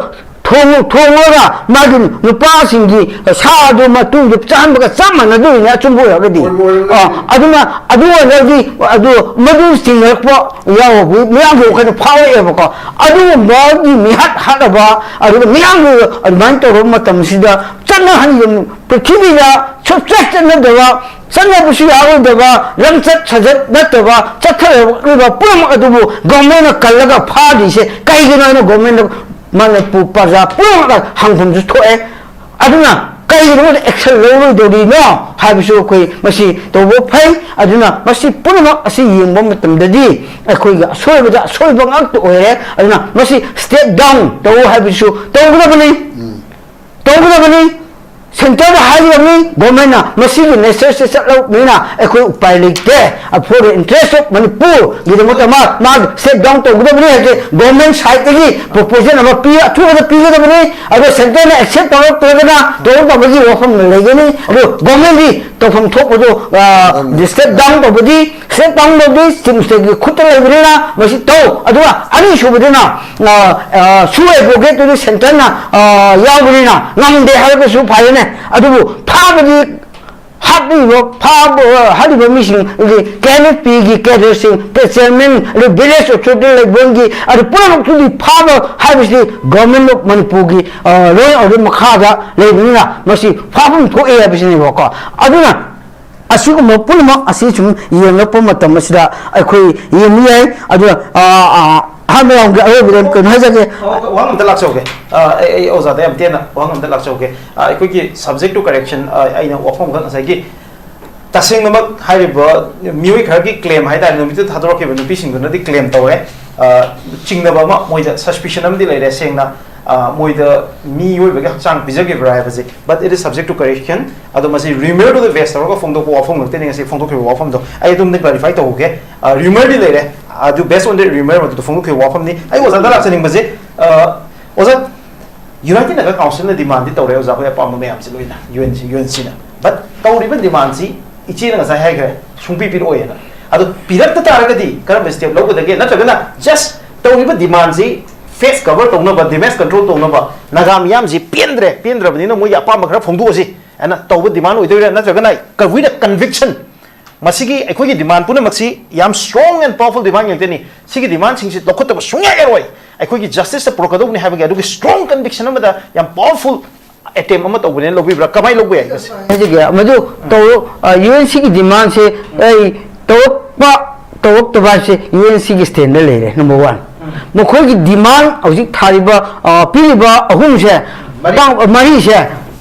ꯊꯣꯡ-, ꯊꯣꯡꯂꯒ ꯃꯥꯒꯤ ꯅꯨꯄꯥꯁꯤꯡꯒꯤ ꯁꯥ ꯑꯗꯨ ꯃꯇꯨꯡꯗꯨ ꯆꯥꯍꯟꯕꯒ ꯆꯞ ꯃꯥꯟꯅꯗꯣꯏꯅꯦ, ꯑꯆꯨꯝꯕ ꯑꯣꯏꯔꯒꯗꯤ꯫ ꯑꯣꯏꯕ ꯑꯣꯏꯔꯒꯗꯤ꯫ ꯑ, ꯑꯗꯨꯅ ꯑꯗꯨ ꯑꯣꯏꯔꯒꯗꯤ ꯑꯗꯨ ꯃꯗꯨ ꯆꯤꯡꯅꯔꯛꯄ ꯌꯥꯎꯔꯕꯗꯤ ꯃꯤꯌꯥꯝꯒꯤ ꯋꯥꯈꯜꯗ ꯐꯥꯎꯔꯛꯑꯦꯕꯀꯣ꯫ ꯑꯗꯨꯒꯨꯝꯕꯒꯤ ꯃꯤꯍꯥꯠ ꯍꯥꯠꯂꯕ, ꯑꯗꯨꯒ ꯃꯤꯌꯥꯝꯒꯤ ꯑꯗꯨꯃꯥꯏꯅ ꯇꯧꯔꯕ ꯃꯇꯝꯁꯤꯗ ꯆꯠꯅꯍꯟꯒꯅꯨ꯫ ꯄ꯭ꯔꯤꯊꯤꯕꯤꯗ ꯁꯨꯡꯆꯠ ꯆꯠꯅꯗꯕ, ꯆꯠꯅꯕꯁꯨ ꯌꯥꯔꯣꯏꯗꯕ, ꯂꯝꯆꯠ ꯁꯥꯖꯠ ꯅꯠꯇꯕ ꯆꯠꯊꯔꯛꯂꯤꯕ ꯄꯨꯝꯅꯃꯛ ꯑꯗꯨꯕꯨ ꯒꯣꯔꯃꯦꯟꯅ ꯀꯜꯂꯒ ꯐꯥꯗ꯭ꯔꯤꯁꯦ ꯀꯩꯒꯤꯅꯣ ꯍꯥꯏꯅ ꯒꯣꯔꯃꯦꯟꯗ ꯃꯅꯤꯄꯨꯔ ꯄ꯭ꯔꯖꯥ ꯄꯨꯝꯅꯃꯛꯅ ꯍꯪꯐꯝꯁꯨ ꯊꯣꯛꯑꯦ꯫ ꯑꯗꯨꯅ ꯀꯩꯒꯤꯗꯃꯛꯇ action ꯂꯧꯔꯣꯏꯗꯧꯔꯤꯅꯣ ꯍꯥꯏꯕꯁꯨ ꯑꯩꯈꯣꯏ ꯃꯁꯤ ꯇꯧꯕ ꯐꯩ꯫ ꯑꯗꯨꯅ ꯃꯁꯤ ꯄꯨꯝꯅꯃꯛ ꯑꯁꯤ ꯌꯦꯡꯕ ꯃꯇꯝꯗꯗꯤ ꯑꯩꯈꯣꯏꯒꯤ ꯑꯁꯣꯏꯕꯗ ꯑꯁꯣꯏꯕ ꯉꯥꯛꯇ ꯑꯣꯏꯔꯦ꯫ ꯑꯗꯨꯅ ꯃꯁꯤ step down ꯇꯧ ꯍꯥꯏꯕꯁꯨ ꯇꯧꯒꯗꯕꯅꯤ, ꯇꯧꯒꯗꯕꯅꯤ꯫ ꯁꯦꯟꯇꯔꯗ ꯍꯥꯏꯒꯗꯕꯅꯤ, ꯒꯣꯔꯃꯦꯟꯅ ꯃꯁꯤꯒꯤ ꯅꯦꯆꯔꯁꯦ ꯆꯠꯂꯕꯅꯤꯅ ꯑꯩꯈꯣꯏ ꯎꯄꯥꯏ ꯂꯩꯇꯦ꯫ For the interest of ꯃꯅꯤꯄꯨꯔꯒꯤꯗꯃꯛꯇ ꯃꯥ, ꯃꯥ step down ꯇꯧꯒꯗꯕꯅꯤ ꯍꯥꯏꯁꯦ ꯒꯣꯔꯃꯦꯟ ꯁꯥꯏꯠꯇꯒꯤ proposal ꯑꯃ ꯄꯤ, ꯑꯊꯨꯕꯗ ꯄꯤꯒꯗꯕꯅꯤ꯫ ꯑꯗꯣ ꯁꯦꯟꯇꯔꯅ accept ꯇꯧꯔꯛꯇ꯭ꯔꯒꯅ ꯇꯧꯔꯛꯇꯕꯒꯤ ꯋꯥꯐꯝ ꯂꯩꯒꯅꯤ꯫ ꯑꯗꯣ ꯒꯣꯔꯃꯦꯟꯗꯤ ꯇꯧꯐꯝ ꯊꯣꯛꯄꯗꯣ, ꯑ, step down ꯇꯧꯕꯗꯤ, step down ꯇꯧꯕꯗꯤ ꯆꯤꯞꯁꯇꯒꯤ ꯈꯨꯠꯇ ꯂꯩꯕꯅꯤꯅ ꯃꯁꯤ ꯇꯧ꯫ ꯑꯗꯨꯒ ꯑꯅꯤꯁꯨꯕꯗꯨꯅ, ꯑ, ꯑ, ꯁꯨ ꯑꯦꯗꯚꯣꯀꯦꯠꯇꯨꯗꯤ ꯁꯦꯟꯇꯔꯅ, ꯑ, ꯌꯥꯎꯕꯅꯤꯅ ꯉꯝꯗꯦ ꯍꯥꯏꯔꯒꯁꯨ ꯐꯔꯦꯅꯦ꯫ ꯑꯗꯨꯕꯨ ꯐꯥꯕꯗꯤ ꯍꯥꯠꯂꯤꯕ, ꯐꯥꯕ, ꯍꯥꯠꯂꯤꯕ ꯃꯤꯁꯤꯡ ꯑꯗꯤ ꯀꯦ ꯑꯦꯟ ꯑꯦꯐ ꯄꯤꯒꯤ ꯀꯦꯗꯔꯁꯤꯡ, ꯆꯤꯌꯔꯃꯦꯟ, ꯑꯗꯩ ꯚꯤꯂꯦꯖ ꯑꯣꯊꯣꯔꯤꯇꯤ ꯂꯩꯕꯣꯟꯒꯤ, ꯑꯗꯨ ꯄꯨꯝꯅꯃꯛꯇꯨꯗꯤ ꯐꯥꯕ ꯍꯥꯏꯕꯁꯤꯗꯤ ꯒꯣꯔꯃꯦꯟ ꯑꯣꯐ ꯃꯅꯤꯄꯨꯔꯒꯤ, ꯑ, ꯂꯣ ꯑꯦꯟ ꯑꯣꯔꯗꯔ ꯃꯈꯥꯗ ꯂꯩꯕꯅꯤꯅ ꯃꯁꯤ ꯐꯥꯐꯝ ꯊꯣꯛꯑꯦ ꯍꯥꯏꯕꯁꯤꯅꯦꯕꯀꯣ꯫ ꯑꯗꯨꯅ ꯑꯁꯤꯒꯨꯝꯕ ꯄꯨꯝꯅꯃꯛ ꯑꯁꯤ ꯁꯨꯝ ꯌꯦꯡꯂꯛꯄ ꯃꯇꯝ ꯑꯁꯤꯗ ꯑꯩꯈꯣꯏ ꯌꯦꯡꯕ ꯌꯥꯏ꯫ ꯑꯗꯨꯒ, ꯑ, ꯑ, ꯑꯍꯥꯟꯕ ꯔꯥꯎꯟꯒꯤ ꯑꯔꯣꯏꯕꯗ ꯀꯩꯅꯣ ꯍꯥꯏꯖꯒꯦ꯫ ꯋꯥꯍꯪ ꯑꯝꯇ ꯂꯥꯛꯆꯧꯒꯦ꯫ ꯑ, ꯑꯩ, ꯑꯩ ꯑꯣꯖꯥꯗ ꯌꯥꯝ ꯇꯦꯟꯅ ꯋꯥꯍꯪ ꯑꯝꯇ ꯂꯥꯛꯆꯧꯒꯦ꯫ ꯑ, ꯑꯩꯈꯣꯏꯒꯤ subject to correction, ꯑ, ꯑꯩꯅ ꯋꯥꯐꯝ ꯈꯛ ꯉꯁꯥꯏꯒꯤ ꯇꯁꯦꯡꯅꯃꯛ ꯍꯥꯏꯔꯤꯕ ꯃꯤꯑꯣꯏ ꯈꯔꯒꯤ claim ꯍꯥꯏꯇꯥꯔꯦ, ꯅꯨꯃꯤꯠꯇꯨ ꯊꯥꯗꯣꯔꯛꯈꯤꯕ ꯅꯨꯄꯤꯁꯤꯡꯗꯨꯅꯗꯤ claim ꯇꯧꯔꯦ꯫ ꯑ, ꯆꯤꯡꯅꯕ ꯑꯃ, ꯃꯣꯏꯗ suspicion ꯑꯃꯗꯤ ꯂꯩꯔꯦ ꯁꯦꯡꯅ꯫ ꯑ, ꯃꯣꯏꯗ ꯃꯤꯑꯣꯏꯕꯒꯤ ꯍꯛꯆꯥꯡ ꯄꯤꯖꯈꯤꯕ꯭ꯔꯥ ꯍꯥꯏꯕꯁꯦ, but it is subject to correction꯫ ꯑꯗꯣ ꯃꯁꯤ ꯔꯤꯃꯔꯗꯨꯗ ꯕꯦꯁ ꯇꯧꯔꯒ ꯐꯣꯡꯗꯣꯛꯄ ꯋꯥꯐꯝ ꯉꯥꯛꯇꯅꯤ ꯉꯁꯤ ꯐꯣꯡꯗꯣꯛꯈꯤꯕ ꯋꯥꯐꯝꯗꯣ꯫ ꯑꯩ ꯑꯗꯨꯝꯗꯤ clarify ꯇꯧꯍꯧꯒꯦ꯫ ꯑ, ꯔꯤꯃꯔꯗꯤ ꯂꯩꯔꯦ, ꯑꯗꯨ based on the ꯔꯤꯃꯔ ꯃꯗꯨꯗ ꯐꯣꯡꯗꯣꯛꯈꯤꯕ ꯋꯥꯐꯝꯅꯤ꯫ ꯑꯩ ꯑꯣꯖꯥꯗ ꯂꯥꯛꯆꯅꯤꯡꯕꯁꯦ, ꯑ, ꯑꯣꯖꯥ, United Naga Councilꯅ demandꯗꯤ ꯇꯧꯔꯦ ꯑꯣꯖꯥ ꯍꯣꯏ ꯑꯄꯥꯝꯕ ꯃꯌꯥꯝꯁꯦ ꯂꯣꯏꯅ, UN, UNCꯅ꯫ But ꯇꯧꯔꯤꯕ demandꯁꯤ ꯏꯆꯦꯅ ꯉꯁꯥꯏ ꯍꯥꯏꯈ꯭ꯔꯦ, ꯁꯨꯡꯄꯤ ꯄꯤꯔꯛꯑꯣꯏꯅ꯫ ꯑꯗꯣ ꯄꯤꯔꯛꯇ ꯇꯥꯔꯒꯗꯤ ꯀꯔꯝꯕ step ꯂꯧꯒꯗꯒꯦ? ꯅꯠꯇ꯭ꯔꯒꯅ just ꯇꯧꯔꯤꯕ demandꯁꯤ ꯐꯦꯁ ꯀꯚꯔ ꯇꯧꯅꯕ, ꯗꯦꯃꯦꯖ ꯀꯟꯇ꯭ꯔꯣꯜ ꯇꯧꯅꯕ, ꯅꯥꯒꯥ ꯃꯤꯌꯥꯝꯁꯤ ꯄꯦꯟꯗ꯭ꯔꯦ, ꯄꯦꯟꯗ꯭ꯔꯕꯅꯤꯅ ꯃꯣꯏꯒꯤ ꯑꯄꯥꯝꯕ ꯈꯔ ꯐꯣꯡꯗꯣꯛꯑꯁꯤ ꯍꯥꯏꯅ ꯇꯧꯕ ꯗꯤꯃꯥꯟ ꯑꯣꯏꯗꯣꯏꯔꯥ, ꯅꯠꯇ꯭ꯔꯒꯅ ꯀ-, with a conviction ꯃꯁꯤꯒꯤ ꯑꯩꯈꯣꯏꯒꯤ ꯗꯤꯃꯥꯟ ꯄꯨꯝꯅꯃꯛꯁꯤ ꯌꯥꯝ ꯁ꯭ꯇ꯭ꯔꯣꯡ ꯑꯦꯟ ꯄꯥꯋꯔꯐꯨꯜ ꯗꯤꯃꯥꯟ ꯉꯥꯛꯇꯅꯤ, ꯁꯤꯒꯤ ꯗꯤꯃꯥꯟꯁꯤꯡꯁꯤ ꯂꯧꯈꯠꯇꯕ ꯁꯨꯡꯌꯥ ꯌꯥꯔꯣꯏ, ꯑꯩꯈꯣꯏꯒꯤ ꯖꯁꯇꯤꯁꯇ ꯄꯨꯔꯛꯀꯗꯧꯕꯅꯤ ꯍꯥꯏꯕꯒꯤ ꯑꯗꯨꯒꯤ ꯁ꯭ꯇ꯭ꯔꯣꯡ ꯀꯟꯚꯤꯛꯁꯟ ꯑꯃꯗ ꯌꯥꯝ ꯄꯥꯋꯔꯐꯨꯜ ꯑꯦꯇꯦꯝ ꯑꯃ ꯇꯧꯕꯅꯦꯅ ꯂꯧꯕꯤꯕ꯭ꯔꯥ? ꯀꯃꯥꯏꯅ ꯂꯧꯕ ꯌꯥꯏ ꯃꯁꯤ? ꯍꯥꯏꯖꯒꯦ, ꯃꯗꯨ ꯇꯧꯔꯣ, ꯌꯨ ꯑꯦꯟ ꯁꯤꯒꯤ ꯗꯤꯃꯥꯟꯁꯦ ꯑꯩ ꯇꯧꯔꯛꯄ ꯇꯧꯔꯛꯇꯕ ꯍꯥꯏꯕꯁꯦ ꯌꯨ ꯑꯦꯟ ꯁꯤꯒꯤ ꯁ꯭ꯇꯦꯟꯗꯔ ꯂꯩꯔꯦ, ꯅꯝꯕꯔ ꯋꯥꯟ꯫ ꯃꯈꯣꯏꯒꯤ ꯗꯤꯃꯥꯟ ꯍꯧꯖꯤꯛ ꯊꯥꯔꯤꯕ, ꯑ, ꯄꯤꯔꯤꯕ ꯑꯍꯨꯝꯁꯦ, ꯃꯔꯤ꯫ ꯄꯥꯡ-, ꯃꯔꯤꯁꯦ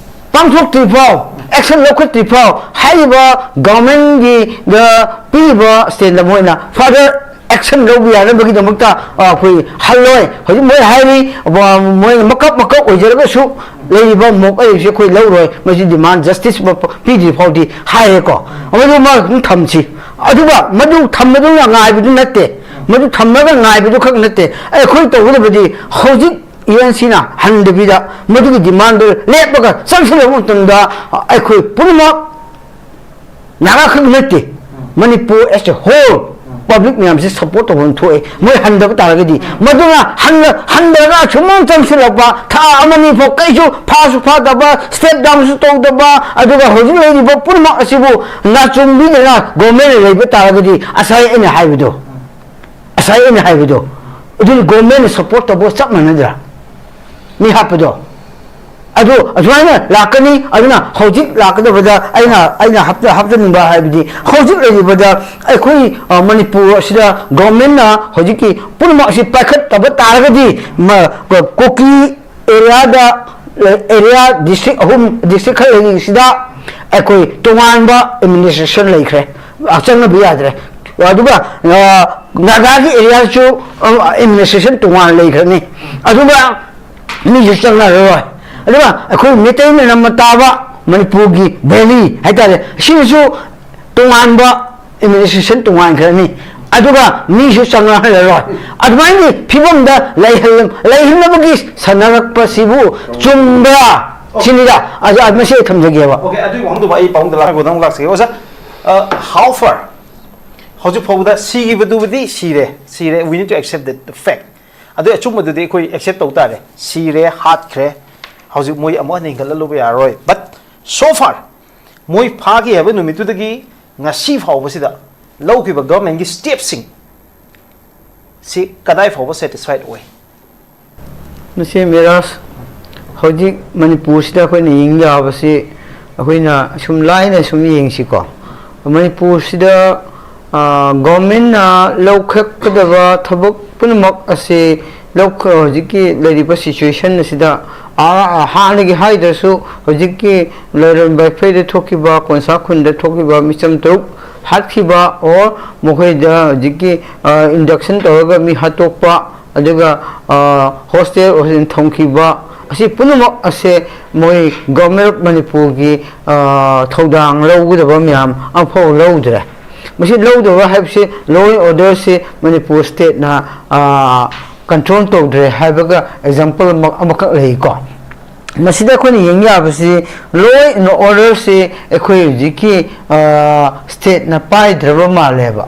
ꯄꯥꯡꯊꯣꯛꯇ꯭ꯔꯤ ꯐꯥꯎ, ꯑꯦꯛꯁꯟ ꯂꯧꯈꯠꯇ꯭ꯔꯤ ꯐꯥꯎ, ꯍꯥꯏꯔꯤꯕ ꯒꯚꯔꯟꯃꯦꯟꯒꯤꯗ ꯄꯤꯔꯤꯕ ꯁ꯭ꯇꯦꯟꯗꯔ ꯃꯣꯏꯅ ꯐꯔꯗꯔ ꯑꯦꯛꯁꯟ ꯂꯧꯕ ꯌꯥꯅꯕꯒꯤꯗꯃꯛꯇ, ꯑ, ꯑꯩꯈꯣꯏ ꯍꯜꯂꯣꯏ꯫ ꯍꯧꯖꯤꯛ ꯃꯣꯏ ꯍꯥꯏꯔꯤ, ꯑ, ꯃꯣꯏꯅ ꯃꯀꯛ ꯃꯀꯛ ꯑꯣꯏꯖꯔꯒꯁꯨ ꯂꯩꯔꯤꯕ ꯃꯣꯛ ꯑꯩꯁꯦ ꯑꯩꯈꯣꯏ ꯂꯧꯔꯣꯏ, ꯃꯁꯤ ꯗꯤꯃꯥꯟ ꯖꯁꯇꯤꯁ ꯄꯤꯗ꯭ꯔꯤ ꯐꯥꯎꯗꯤ ꯍꯥꯏꯔꯦꯀꯣ꯫ ꯃꯗꯨ ꯃꯥ ꯑꯗꯨꯝ ꯊꯝꯁꯤ꯫ ꯑꯗꯨꯒ ꯃꯗꯨ ꯊꯝꯕꯗꯨꯅ ꯉꯥꯏꯕꯗꯨ ꯅꯠꯇꯦ, ꯃꯗꯨ ꯊꯝꯂꯒ ꯉꯥꯏꯕꯗꯨ ꯈꯛ ꯅꯠꯇꯦ꯫ ꯑꯩꯈꯣꯏ ꯇꯧꯒꯗꯕꯗꯤ ꯍꯧꯖꯤꯛ ꯌꯨ ꯑꯦꯟ ꯁꯤꯅ ꯍꯟꯗꯕꯤꯗ ꯃꯗꯨꯒꯤ ꯗꯤꯃꯥꯟꯗꯨ ꯂꯦꯞꯄꯒ ꯆꯪꯁꯤꯜꯂꯕ ꯃꯇꯝꯗ ꯑꯩꯈꯣꯏ ꯄꯨꯝꯅꯃꯛ ꯅꯥꯒꯥ ꯈꯛ ꯅꯠꯇꯦ, Manipur as a whole public ꯃꯌꯥꯝꯁꯦ ꯁꯞꯄꯣꯔꯠ ꯇꯧꯐꯝ ꯊꯣꯛꯑꯦ꯫ ꯃꯣꯏ ꯍꯟꯗꯕ ꯇꯥꯔꯒꯗꯤ, ꯃꯗꯨꯅ ꯍꯟꯅ-, ꯍꯟꯗꯔꯒ ꯑꯁꯨꯝ ꯆꯪꯁꯤꯜꯂꯛꯄ, ꯊꯥ ꯑꯃꯅꯤ ꯐꯥꯎ ꯀꯩꯁꯨ ꯐꯥꯁꯨ ꯐꯥꯗꯕ, ꯁ꯭ꯇꯦꯞ ꯗꯥꯎꯟꯁꯨ ꯇꯧꯗꯕ, ꯑꯗꯨꯒ ꯍꯧꯖꯤꯛ ꯂꯩꯔꯤꯕ ꯄꯨꯝꯅꯃꯛ ꯑꯁꯤꯕꯨ ꯅꯥꯆꯨꯡꯕꯤꯗꯅ ꯒꯣꯔꯃꯦꯟꯅ ꯂꯩꯕ ꯇꯥꯔꯒꯗꯤ, ꯉꯁꯥꯏ ꯑꯩꯅ ꯍꯥꯏꯕꯗꯣ, ꯉꯁꯥꯏ ꯑꯩꯅ ꯍꯥꯏꯕꯗꯣ, ꯑꯗꯨꯗꯤ ꯒꯣꯔꯃꯦꯟꯅ ꯁꯞꯄꯣꯔꯠ ꯇꯧꯕ ꯆꯞ ꯃꯥꯟꯅꯗ꯭ꯔꯥ? ꯃꯤ ꯍꯥꯠꯄꯗꯣ꯫ ꯑꯗꯨ ꯑꯗꯨꯃꯥꯏꯅ ꯂꯥꯛꯀꯅꯤ꯫ ꯑꯗꯨꯅ ꯍꯧꯖꯤꯛ ꯂꯥꯛꯀꯗꯕꯗ ꯑꯩꯅ, ꯑꯩꯅ ꯍꯥꯞꯆ-, ꯍꯥꯞꯆꯅꯤꯡꯕ ꯍꯥꯏꯕꯗꯤ, ꯍꯧꯖꯤꯛ ꯂꯩꯔꯤꯕꯗ ꯑꯩꯈꯣꯏ, ꯑ, ꯃꯅꯤꯄꯨꯔ ꯑꯁꯤꯗ ꯒꯣꯔꯃꯦꯟꯅ ꯍꯧꯖꯤꯛꯀꯤ ꯄꯨꯝꯅꯃꯛ ꯑꯁꯤ ꯄꯥꯏꯈꯠꯇꯕ ꯇꯥꯔꯒꯗꯤ, ꯃ-, ꯀꯨꯀꯤ ꯑꯦꯔꯤꯌꯥꯗ, ꯑꯦꯔꯤꯌꯥ ꯗꯤꯁꯇ꯭ꯔꯤꯛ ꯑꯍꯨꯝ, ꯗꯤꯁꯇ꯭ꯔꯤꯛ ꯈꯔ ꯂꯩꯔꯤꯁꯤꯗ ꯑꯩꯈꯣꯏ ꯇꯣꯉꯥꯟꯕ ꯑꯦꯗꯃꯤꯅꯤꯁꯇ꯭ꯔꯦꯁꯟ ꯂꯩꯈ꯭ꯔꯦ, ꯆꯪꯅꯕ ꯌꯥꯗ꯭ꯔꯦ꯫ ꯑꯗꯨꯒ, ꯑ, ꯅꯥꯒꯥꯒꯤ ꯑꯦꯔꯤꯌꯥꯁꯨ, ꯑ, ꯑꯦꯗꯃꯤꯅꯤꯁꯇ꯭ꯔꯦꯁꯟ ꯇꯣꯉꯥꯟꯅ ꯂꯩꯈ꯭ꯔꯅꯤ꯫ ꯑꯗꯨꯒ ꯃꯤꯁꯨ ꯆꯪꯅꯔꯔꯣꯏ꯫ ꯑꯗꯨꯒ ꯑꯩꯈꯣꯏ ꯃꯩꯇꯩꯅ ꯅꯝꯅ ꯇꯥꯕ ꯃꯅꯤꯄꯨꯔꯒꯤ ꯚꯦꯂꯤ ꯍꯥꯏꯇꯥꯔꯦ, ꯁꯤꯅꯁꯨ ꯇꯣꯉꯥꯟꯕ ꯑꯦꯗꯃꯤꯅꯤꯁꯇ꯭ꯔꯦꯁꯟ ꯇꯣꯉꯥꯟꯈ꯭ꯔꯅꯤ꯫ ꯑꯗꯨꯒ ꯃꯤꯁꯨ ꯆꯪꯅꯍꯜꯂꯔꯣꯏ꯫ ꯑꯗꯨꯃꯥꯏꯅ ꯐꯤꯕꯝꯗ ꯂꯩꯍꯜ-, ꯂꯩꯍꯟꯅꯕꯒꯤ ꯁꯥꯟꯅꯔꯛꯄꯁꯤꯕꯨ ꯆꯨꯝꯕ꯭ꯔꯥ? ꯁꯤꯅꯤꯗ꯫ ꯑꯗꯨ, ꯑꯗꯨ ꯃꯁꯤ ꯑꯩ ꯊꯝꯖꯒꯦꯕ꯫ ꯑꯣꯀꯦ, ꯑꯗꯨꯒꯤ ꯋꯥꯍꯪꯗꯨꯃ ꯑꯩ ꯄꯥꯎꯗ ꯂꯥꯛꯄꯗ ꯑꯃꯨꯛ ꯂꯥꯛꯆꯒꯦ꯫ ꯑꯣꯖꯥ, ꯑ, how far? ꯍꯧꯖꯤꯛ ꯐꯥꯎꯕꯗ ꯁꯤꯈꯤꯕꯗꯨꯕꯨꯗꯤ ꯁꯤꯔꯦ, ꯁꯤꯔꯦ, we need to accept that the fact. ꯑꯗꯨ ꯑꯆꯨꯝꯕꯗꯨꯗꯤ ꯑꯩꯈꯣꯏ ꯑꯦꯛꯁꯦꯞ ꯇꯧ ꯇꯥꯔꯦ꯫ ꯁꯤꯔꯦ, ꯍꯥꯠꯈ꯭ꯔꯦ, ꯍꯧꯖꯤꯛ ꯃꯣꯏ ꯑꯃꯨꯛ ꯍꯟꯅ ꯍꯤꯡꯒꯠꯍꯜꯂꯨꯕ ꯌꯥꯔꯔꯣꯏ꯫ But so far ꯃꯣꯏ ꯐꯥꯈꯤ ꯍꯥꯏꯕ ꯅꯨꯃꯤꯠꯇꯨꯗꯒꯤ ꯉꯁꯤ ꯐꯥꯎꯕꯁꯤꯗ ꯂꯧꯈꯤꯕ ꯒꯚꯔꯟꯃꯦꯟꯒꯤ ꯁ꯭ꯇꯦꯞꯁꯤꯡ ꯁꯤ ꯀꯗꯥꯏ ꯐꯥꯎꯕ ꯁꯦꯇꯤꯁꯐꯥꯏꯗ ꯑꯣꯏ? ꯃꯁꯤ ꯃꯤꯔꯥꯖ, ꯍꯧꯖꯤꯛ ꯃꯅꯤꯄꯨꯔꯁꯤꯗ ꯑꯩꯈꯣꯏꯅ ꯌꯦꯡ ꯌꯥꯕꯁꯤ, ꯑꯩꯈꯣꯏꯅ ꯁꯨꯝ ꯂꯥꯏꯅ ꯁꯨꯝ ꯌꯦꯡꯁꯤꯀꯣ꯫ ꯃꯅꯤꯄꯨꯔꯁꯤꯗ ꯒꯣꯔꯃꯦꯟꯅ ꯂꯧꯈꯠꯀꯗꯕ ꯊꯕꯛ ꯄꯨꯝꯅꯃꯛ ꯑꯁꯤ ꯂꯧꯈ-, ꯍꯧꯖꯤꯛꯀꯤ ꯂꯩꯔꯤꯕ ꯁꯤꯆꯨꯋꯦꯁꯟ ꯑꯁꯤꯗ, ꯑꯥ, ꯍꯥꯟꯅꯒꯤ ꯍꯥꯏꯗ꯭ꯔꯁꯨ, ꯍꯧꯖꯤꯛꯀꯤ ꯂꯩꯔꯝꯕ ꯐꯩꯗ ꯊꯣꯛꯈꯤꯕ, ꯀꯣꯟꯁꯥ ꯈꯨꯟꯗ ꯊꯣꯛꯈꯤꯕ ꯃꯤꯆꯝ ꯇꯔꯨꯛ ꯍꯥꯠꯈꯤꯕ, ꯑꯣꯔ ꯃꯈꯣꯏꯗ ꯍꯧꯖꯤꯛꯀꯤ, ꯑ, ꯏꯟꯗꯛꯁꯟ ꯇꯧꯔꯒ ꯃꯤ ꯍꯥꯠꯇꯣꯛꯄ, ꯑꯗꯨꯒ, ꯑ, ꯍꯣꯁꯇꯦꯜ ꯍꯣꯁꯇꯦꯜ ꯊꯝꯈꯤꯕ, ꯑꯁꯤ ꯄꯨꯝꯅꯃꯛ ꯑꯁꯦ ꯃꯣꯏ ꯒꯣꯔꯃꯦꯟ ꯑꯣꯐ ꯃꯅꯤꯄꯨꯔꯒꯤ, ꯑ, ꯊꯧꯗꯥꯡ ꯂꯧꯒꯗꯕ ꯃꯌꯥꯝ ꯑꯃꯐꯥꯎ ꯂꯧꯗ꯭ꯔꯦ꯫ ꯃꯁꯤ ꯂꯧꯗꯕ ꯍꯥꯏꯕꯁꯤ ꯂꯣ ꯑꯦꯟ ꯑꯣꯔꯗꯔꯁꯤ ꯃꯅꯤꯄꯨꯔ ꯁ꯭ꯇꯦꯠꯅ, ꯑ, ꯀꯟꯇ꯭ꯔꯣꯜ ꯇꯧꯗ꯭ꯔꯦ ꯍꯥꯏꯕꯒ ꯑꯦꯛꯖꯥꯝꯄꯜ ꯑꯃ-, ꯑꯃꯈꯛ ꯂꯩꯀꯣ꯫ ꯃꯁꯤꯗ ꯑꯩꯈꯣꯏꯅ ꯌꯦꯡ ꯌꯥꯕꯁꯤ ꯂꯣ ꯑꯦꯟ ꯑꯣꯔꯗꯔꯁꯤ ꯑꯩꯈꯣꯏ ꯍꯧꯖꯤꯛꯀꯤ, ꯑ, ꯁ꯭ꯇꯦꯠꯅ ꯄꯥꯏꯗ꯭ꯔꯕ ꯃꯥꯜꯂꯦꯕ꯫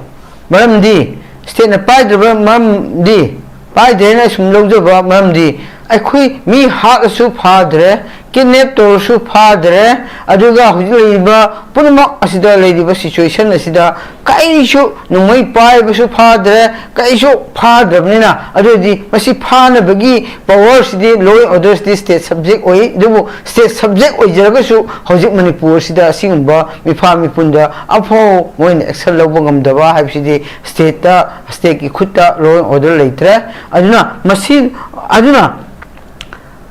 ꯃꯔꯝꯗꯤ ꯁ꯭ꯇꯦꯠꯅ ꯄꯥꯏꯗ꯭ꯔꯕ ꯃꯔꯝꯗꯤ, ꯄꯥꯏꯗ꯭ꯔꯦꯅ ꯑꯩ ꯁꯨꯝ ꯂꯧꯖꯕ ꯃꯔꯝꯗꯤ, ꯑꯩꯈꯣꯏ ꯃꯤ ꯍꯥꯠꯂꯁꯨ ꯐꯥꯗ꯭ꯔꯦ, ꯀꯤꯗꯅꯦꯞ ꯇꯧꯔꯁꯨ ꯐꯥꯗ꯭ꯔꯦ, ꯑꯗꯨꯒ ꯍꯧꯖꯤꯛ ꯂꯩꯔꯤꯕ ꯄꯨꯝꯅꯃꯛ ꯑꯁꯤꯗ ꯂꯩꯔꯤꯕ ꯁꯤꯆꯨꯋꯦꯁꯟ ꯑꯁꯤꯗ ꯀꯔꯤꯁꯨ ꯅꯣꯡꯃꯩ ꯄꯥꯏꯕꯁꯨ ꯐꯥꯗ꯭ꯔꯦ, ꯀꯔꯤꯁꯨ ꯐꯥꯗ꯭ꯔꯕꯅꯤꯅ, ꯑꯗꯨꯗꯤ ꯃꯁꯤ ꯐꯥꯅꯕꯒꯤ ꯄꯋꯥꯔꯁꯤꯗꯤ, ꯂꯣ ꯑꯦꯟ ꯑꯣꯔꯗꯔꯁꯤꯗꯤ ꯁ꯭ꯇꯦꯠ ꯁꯕꯖꯦꯛ ꯑꯣꯏ꯫ ꯑꯗꯨꯕꯨ ꯁ꯭ꯇꯦꯠ ꯁꯕꯖꯦꯛ ꯑꯣꯏꯖꯔꯒꯁꯨ ꯍꯧꯖꯤꯛ ꯃꯅꯤꯄꯨꯔ ꯑꯁꯤꯗ ꯑꯁꯤꯒꯨꯝꯕ ꯃꯤꯐꯥ ꯃꯤꯄꯨꯟꯗ ꯑꯃꯐꯥꯎ ꯃꯣꯏꯅ ꯑꯦꯛꯁꯟ ꯂꯧꯕ ꯉꯝꯗꯕ ꯍꯥꯏꯕꯁꯤꯗꯤ ꯁ꯭ꯇꯦꯠꯇ, ꯁ꯭ꯇꯦꯠꯀꯤ ꯈꯨꯠꯇ ꯂꯣ ꯑꯦꯟ ꯑꯣꯔꯗꯔ ꯂꯩꯇ꯭ꯔꯦ꯫ ꯑꯗꯨꯅ ꯃꯁꯤ, ꯑꯗꯨꯅ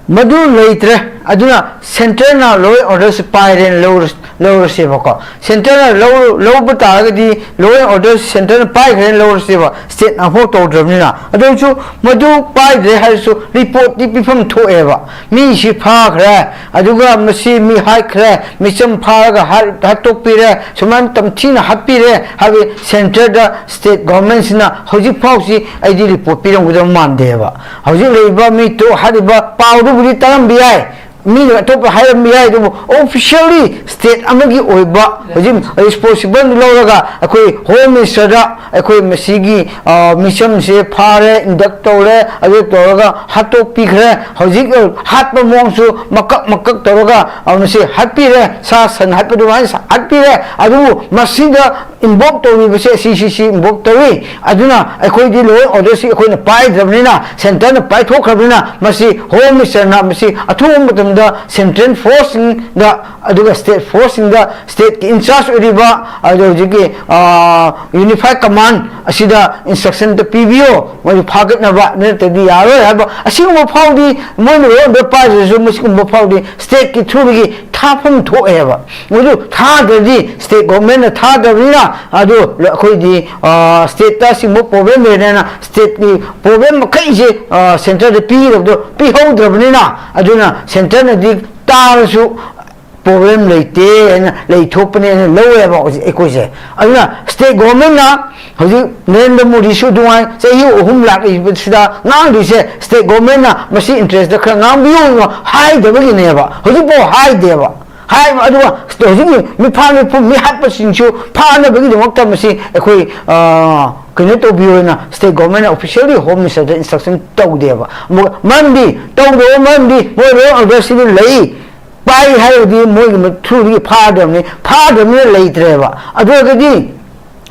ꯃꯗꯨ ꯂꯩꯇ꯭ꯔꯦ꯫ ꯑꯗꯨꯅ ꯁꯦꯟꯇꯔꯅ ꯂꯣ ꯑꯦꯟ ꯑꯣꯔꯗꯔꯁꯤ ꯄꯥꯏꯔꯦꯅ ꯂꯧꯔ-, ꯂꯧꯔꯁꯦꯕꯀꯣ꯫ ꯁꯦꯟꯇꯔꯅ ꯂꯧ-, ꯂꯧꯕ ꯇꯥꯔꯒꯗꯤ ꯂꯣ ꯑꯦꯟ ꯑꯣꯔꯗꯔ ꯁꯦꯟꯇꯔꯅ ꯄꯥꯏꯈ꯭ꯔꯦꯅ ꯂꯧꯔꯁꯦꯕ, ꯁ꯭ꯇꯦꯠꯅ ꯑꯃꯐꯥꯎ ꯇꯧꯗ꯭ꯔꯕꯅꯤꯅ꯫ ꯑꯗꯨ ꯑꯣꯏꯔꯁꯨ ꯃꯗꯨ ꯄꯥꯏꯗ꯭ꯔꯦ ꯍꯥꯏꯔꯁꯨ ꯔꯤꯄꯣꯔꯠꯇꯤ ꯄꯤꯐꯝ ꯊꯣꯛꯑꯦꯕ꯫ ꯃꯤꯁꯤ ꯐꯥꯈ꯭ꯔꯦ, ꯑꯗꯨꯒ ꯃꯁꯤ ꯃꯤ ꯍꯥꯠꯈ꯭ꯔꯦ, ꯃꯤꯆꯝ ꯐꯥꯔꯒ ꯍꯥꯠ-, ꯍꯥꯠꯇꯣꯛꯄꯤꯔꯦ, ꯁꯨꯃꯥꯏꯅ ꯇꯝꯊꯤꯅ ꯍꯥꯠꯄꯤꯔꯦ ꯍꯥꯏꯕ ꯁꯦꯟꯇꯔꯗ ꯁ꯭ꯇꯦꯠ ꯒꯣꯚꯔꯟꯃꯦꯟꯠꯁꯤꯅ ꯍꯧꯖꯤꯛ ꯐꯥꯎꯁꯤ ꯑꯩꯗꯤ ꯔꯤꯄꯣꯔꯠ ꯄꯤꯔꯝꯒꯗꯕ ꯃꯥꯟꯗꯦꯕ꯫ ꯍꯧꯖꯤꯛ ꯂꯩꯔꯤꯕ ꯃꯤ ꯇꯔꯨꯛ ꯍꯥꯠꯂꯤꯕ ꯄꯥꯎꯗꯨꯕꯨꯗꯤ ꯇꯥꯔꯝꯕ ꯌꯥꯏ, ꯃꯤꯅ ꯑꯇꯣꯞꯄ ꯍꯥꯏꯔꯝꯕ ꯌꯥꯏ, ꯑꯗꯨꯕꯨ officially state ꯑꯃꯒꯤ ꯑꯣꯏꯕ ꯍꯧꯖꯤꯛ responsible ꯂꯧꯔꯒ ꯑꯩꯈꯣꯏ Home Minister ꯗ ꯑꯩꯈꯣꯏ ꯃꯁꯤꯒꯤ, ꯑ, ꯃꯤꯁꯝꯁꯦ ꯐꯥꯔꯦ, induct ꯇꯧꯔꯦ, ꯑꯗꯨ ꯇꯧꯔꯒ ꯍꯥꯠꯇꯣꯛꯄꯤꯈ꯭ꯔꯦ꯫ ꯍꯧꯖꯤꯛ ꯍꯥꯠꯄ ꯃꯑꯣꯡꯁꯨ ꯃꯀꯛ ꯃꯀꯛ ꯇꯧꯔꯒ, ꯑ, ꯃꯁꯤ ꯍꯥꯠꯄꯤꯔꯦ, ꯁꯥ ꯁꯟ ꯍꯥꯠꯄ ꯑꯗꯨꯃꯥꯏꯅ ꯍꯥꯠꯄꯤꯔꯦ꯫ ꯑꯗꯨꯕꯨ ꯃꯁꯤꯗ involve ꯇꯧꯔꯤꯕꯁꯦ C C C involve ꯇꯧꯏ꯫ ꯑꯗꯨꯅ ꯑꯩꯈꯣꯏꯗꯤ law and order ꯁꯤ ꯑꯩꯈꯣꯏꯅ ꯄꯥꯏꯗ꯭ꯔꯕꯅꯤꯅ, centre ꯅ ꯄꯥꯏꯊꯣꯛꯈ꯭ꯔꯕꯅꯤꯅ, ꯃꯁꯤ Home Minister ꯅ ꯃꯁꯤ ꯑꯊꯨꯕ ꯃꯇꯝꯗ central force ꯁꯤꯡꯗ, ꯑꯗꯨꯒ state force ꯁꯤꯡꯗ, state ꯀꯤ in charge ꯑꯣꯏꯔꯤꯕ, ꯑꯗꯨ ꯍꯧꯖꯤꯛꯀꯤ, ꯑ, unified command ꯑꯁꯤꯗ instruction ꯇ ꯄꯤꯕꯤꯌꯣ, ꯃꯣꯏꯁꯨ ꯐꯥꯒꯠꯅꯕ, ꯅꯠꯇ꯭ꯔꯗꯤ ꯌꯥꯔꯣꯏ ꯍꯥꯏꯕ꯫ ꯑꯁꯤꯒꯨꯝꯕ ꯐꯥꯎꯗꯤ ꯃꯣꯏꯅ law and order ꯄꯥꯏꯗ꯭ꯔꯁꯨ, ꯃꯁꯤꯒꯨꯝꯕ ꯐꯥꯎꯗꯤ state ꯀꯤ through ꯗꯒꯤ ꯊꯥꯐꯝ ꯊꯣꯛꯑꯦꯕ꯫ ꯃꯗꯨ ꯊꯥꯗ꯭ꯔꯗꯤ, state government ꯅ ꯊꯥꯗ꯭ꯔꯕꯅꯤꯅ, ꯑꯗꯨ ꯑꯩꯈꯣꯏꯗꯤ, ꯑ, state ꯇ ꯑꯁꯤꯒꯨꯝꯕ problem ꯂꯩꯔꯦꯅ, state ꯀꯤ problem ꯃꯈꯩꯁꯦ, ꯑ, centre ꯗ ꯄꯤꯒꯗꯕꯗꯣ ꯄꯤꯍꯧꯗ꯭ꯔꯕꯅꯤꯅ, ꯑꯗꯨꯅ centre ꯅꯗꯤ ꯇꯥꯔꯁꯨ problem ꯂꯩꯇꯦ ꯍꯥꯏꯅ ꯂꯩꯊꯣꯛꯄꯅꯦ ꯍꯥꯏꯅ ꯂꯧꯋꯦꯕ ꯍꯧꯖꯤꯛ ꯑꯩꯈꯣꯏꯁꯦ꯫ ꯑꯗꯨꯅ state government ꯅ ꯍꯧꯖꯤꯛ ꯅꯔꯦꯟꯗ꯭ꯔ ꯃꯣꯗꯤꯁꯨ ꯑꯗꯨꯃꯥꯏꯅ ꯆꯍꯤ ꯑꯍꯨꯝ ꯂꯥꯛꯂꯤꯕꯁꯤꯗ ꯉꯥꯡꯗꯣꯏꯁꯦ, state government ꯅ ꯃꯁꯤ interest ꯇ ꯈꯔ ꯉꯥꯡꯕꯤꯌꯨ ꯍꯥꯏꯗꯕꯒꯤꯅꯦꯕ, ꯍꯧꯖꯤꯛꯐꯥꯎ ꯍꯥꯏꯗꯦꯕ꯫ ꯍꯥꯏꯕ ꯑꯗꯨꯒ ꯍꯧꯖꯤꯛꯀꯤ ꯃꯤꯐꯥ ꯃꯤꯐꯨ ꯃꯤ ꯍꯥꯠꯄꯁꯤꯡꯁꯨ ꯐꯥꯅꯕꯒꯤꯗꯃꯛꯇ ꯃꯁꯤ ꯑꯩꯈꯣꯏ, ꯑ, ꯀꯩꯅꯣ ꯇꯧꯕꯤꯌꯣꯅ state government ꯅ officially Home Minister ꯗ instruction ꯇꯧꯗꯦꯕ꯫ ꯑꯃꯨꯛ ꯃꯔꯝꯗꯤ ꯇꯧꯗꯕ ꯃꯔꯝꯗꯤ ꯃꯣꯏ law and order ꯁꯤꯗꯤ ꯂꯩ, ꯄꯥꯏ ꯍꯥꯏꯔꯗꯤ ꯃꯣꯏꯒꯤ ꯃ-, through ꯗꯒꯤ ꯐꯥꯗ꯭ꯔꯕꯅꯤ, ꯐꯥꯗ꯭ꯔꯕꯅꯤꯅ ꯂꯩꯇ꯭ꯔꯦꯕ꯫ ꯑꯗꯨ ꯑꯣꯏꯔꯒꯗꯤ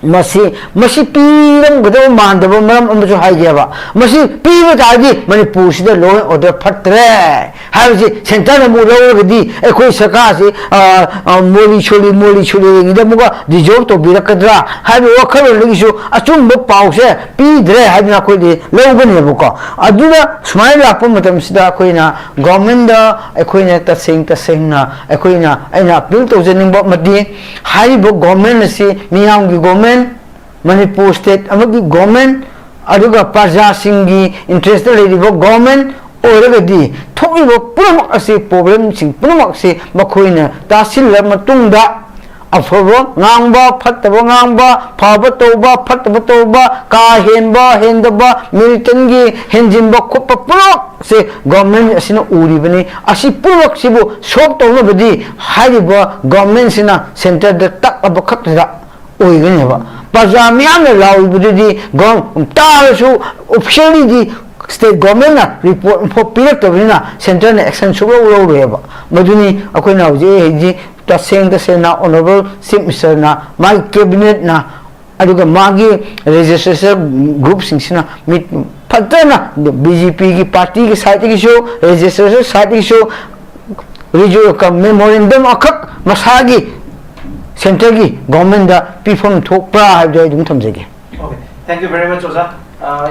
ꯃꯁꯤ, ꯃꯁꯤ ꯄꯤꯔꯝꯒꯗꯕ ꯃꯥꯟꯗꯕ ꯃꯔꯝ ꯑꯃꯁꯨ ꯍꯥꯏꯒꯦꯕ꯫ ꯃꯁꯤ ꯄꯤꯕ ꯇꯥꯔꯗꯤ ꯃꯅꯤꯄꯨꯔꯁꯤꯗ law and order ꯐꯠꯇ꯭ꯔꯦ ꯍꯥꯏꯕꯁꯤ centre ꯅ ꯑꯃꯨꯛ ꯂꯧꯔꯒꯗꯤ ꯑꯩꯈꯣꯏ ꯁꯔꯀꯥꯔꯁꯤ, ꯑ, ꯑ, ꯃꯣꯂꯤ ꯁꯣꯂꯤ, ꯃꯣꯂꯤ ꯁꯣꯂꯤ ꯌꯦꯡꯉꯤꯗ ꯑꯃꯨꯛꯀ dissolve ꯇꯧꯕꯤꯔꯛꯀꯗ꯭ꯔꯥ ꯍꯥꯏꯕ ꯋꯥꯈꯜꯂꯣꯟꯗꯒꯤꯁꯨ ꯑꯆꯨꯝꯕ ꯄꯥꯎꯁꯦ ꯄꯤꯗ꯭ꯔꯦ ꯍꯥꯏꯗꯅ ꯑꯩꯈꯣꯏꯗꯤ ꯂꯧꯒꯅꯦꯕꯀꯣ꯫ ꯑꯗꯨꯅ ꯁꯨꯃꯥꯏꯅ ꯂꯥꯛꯄ ꯃꯇꯝꯁꯤꯗ ꯑꯩꯈꯣꯏꯅ government ꯗ ꯑꯩꯈꯣꯏꯅ ꯇꯁꯦꯡ ꯇꯁꯦꯡꯅ ꯑꯩꯈꯣꯏꯅ, ꯑꯩꯅ appeal ꯇꯧꯖꯅꯤꯡꯕ ꯑꯃꯗꯤ, ꯍꯥꯏꯔꯤꯕ government ꯑꯁꯤ ꯃꯤꯌꯥꯝꯒꯤ government, ꯃꯅꯤꯄꯨꯔ state ꯑꯃꯒꯤ government, ꯑꯗꯨꯒ ꯄ꯭ꯔꯖꯥꯁꯤꯡꯒꯤ interest ꯇ ꯂꯩꯔꯤꯕ government ꯑꯣꯏꯔꯒꯗꯤ, ꯊꯣꯛꯂꯤꯕ ꯄꯨꯝꯅꯃꯛ ꯑꯁꯤ, problem ꯁꯤꯡ ꯄꯨꯝꯅꯃꯛ ꯑꯁꯤ ꯃꯈꯣꯏꯅ ꯇꯥꯁꯤꯜꯂ ꯃꯇꯨꯡꯗ, ꯑꯐꯕ ꯉꯥꯡꯕ, ꯐꯠꯇꯕ ꯉꯥꯡꯕ, ꯐꯕ ꯇꯧꯕ, ꯐꯠꯇꯕ ꯇꯧꯕ, ꯀꯥ ꯍꯦꯟꯕ, ꯍꯦꯟꯗꯕ, ꯃꯤꯂꯤꯇꯦꯟꯒꯤ ꯍꯦꯟꯖꯤꯟꯕ ꯈꯣꯠꯄ ꯄꯨꯝꯅꯃꯛꯁꯦ ꯒꯣꯔꯃꯦꯟ ꯑꯁꯤꯅ ꯎꯔꯤꯕꯅꯤ꯫ ꯑꯁꯤ ꯄꯨꯝꯅꯃꯛꯁꯤꯕꯨ ꯁꯣꯜꯕ ꯇꯧꯅꯕꯗꯤ ꯍꯥꯏꯔꯤꯕ ꯒꯣꯔꯃꯦꯟꯁꯤꯅ ꯁꯦꯟꯇꯔꯗ ꯇꯛꯂꯕ ꯈꯛꯇꯗ ꯑꯣꯏꯒꯅꯦꯕ꯫ ꯄ꯭ꯔꯖꯥ ꯃꯤꯌꯥꯝꯅ ꯂꯥꯎꯔꯤꯕꯗꯨꯗꯤ ꯒꯣꯔ-, ꯇꯥꯔꯁꯨ ꯑꯣꯐꯤꯁꯤꯌꯦꯜꯂꯤꯗꯤ ꯁ꯭ꯇꯦꯠ ꯒꯣꯔꯃꯦꯟꯅ ꯔꯤꯄꯣꯔꯠ ꯑꯃꯐꯥꯎ ꯄꯤꯔꯛꯇꯕꯅꯤꯅ ꯁꯦꯟꯇꯔꯅ ꯑꯦꯛꯁꯟ ꯁꯨꯛꯂꯧ ꯂꯧꯔꯣꯏꯕ꯫ ꯃꯗꯨꯅꯤ ꯑꯩꯈꯣꯏꯅ ꯍꯧꯖꯤꯛ ꯍꯧꯖꯤꯛ ꯇꯁꯦꯡ ꯇꯁꯦꯡꯅ ꯑꯣꯅꯔꯦꯕꯜ ꯆꯤꯐ ꯃꯤꯅꯤꯁꯇꯔꯅ, ꯃꯥꯒꯤ ꯀꯦꯕꯤꯅꯦꯠꯅ, ꯑꯗꯨꯒ ꯃꯥꯒꯤ ꯂꯦꯖꯤꯁꯂꯦꯆꯔ ꯒ꯭ꯔꯨꯞꯁꯤꯡꯁꯤꯅ ꯃꯤꯠ ꯐꯖꯅ ꯕꯤ ꯖꯦ ꯄꯤꯒꯤ ꯄꯥꯔꯇꯤꯒꯤ ꯁꯥꯏꯠꯇꯒꯤꯁꯨ, ꯂꯦꯖꯤꯁꯂꯦꯆꯔ ꯁꯥꯏꯠꯇꯒꯤꯁꯨ ꯔꯤꯖꯨ-, ꯀ-, ꯃꯦꯃꯣꯔꯦꯟꯗꯝ ꯑꯃꯈꯛ ꯃꯁꯥꯒꯤ ꯁꯦꯟꯇꯔꯒꯤ ꯒꯣꯔꯃꯦꯟꯗ ꯄꯤꯐꯝ ꯊꯣꯛꯄ꯭ꯔꯥ ꯍꯥꯏꯕꯗꯨ ꯑꯩ ꯑꯗꯨꯝ ꯊꯝꯖꯒꯦ꯫ Okay, thank you very much, ꯑꯣꯖꯥ꯫ ꯑ,